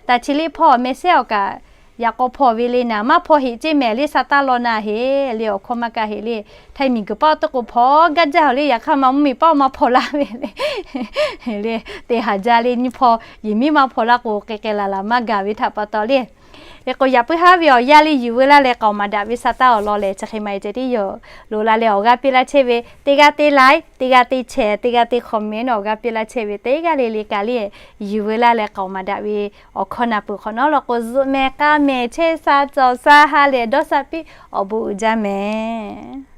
Taꞈ chi le hpawˇ mehˍ sehˉ awˬ kaꞈ yaꞈ k'aw hpaw ve le naˍ, maˇ hpaw heꞈ ceˇ mehˍ le, sha taˇ law na heꞈ le, awˬ hkawˇ maˇ kaˇ heꞈ le. Htaiˇ miˬ guiˬ paˆ teˇ k'o hpaw gaˇ jaˇ le, yaꞈ hk'aˇ ma mvuhˇmiˬ paˆ maˇ hpaw laˇ ve le. Le, te haˍ jaˇ le, nyiˇ hpaw yehˬ miˉ maˇ hpaw laˇ k'o, k'ai k'ai laˬ laˬ maˇ gaˬ ve htaꞈ pa taw le. Hk'e k'o, yaꞈ puiˉ haˉ ve awˬ yanˇ le yuˬ veu laˇ leh k'aoˍ maˍ daꞈ ve sha taˇ awˬ lawn lehˬ, chi hk'e maˇ heˆ ceh tiˉ yoˬ. Loꞈ la leh awˬ g'aˇ piˇ laˇ chehˇ ve, teˇ g'aˇ teˇ like, teˇ g'aˇ teˇ share, teˇ g'aˇ teˇ comment awˬ g'aˇ piˇ laˇ chehˇ ve teˇ g'aˇ le le kaꞈ le, yuˬ veu laˇ leh k'aoˍ maˍ daꞈ ve awˬ hkawˇ na peuˬ hk'awꞈ nawˉ law k'o, zuhꞈ mehˍ k'a mehˍ chehˇ sha cawˬ sha ha lehˬ dawˇ sha piˇ, awˬ bon uiˍ jaˇ mehˍ.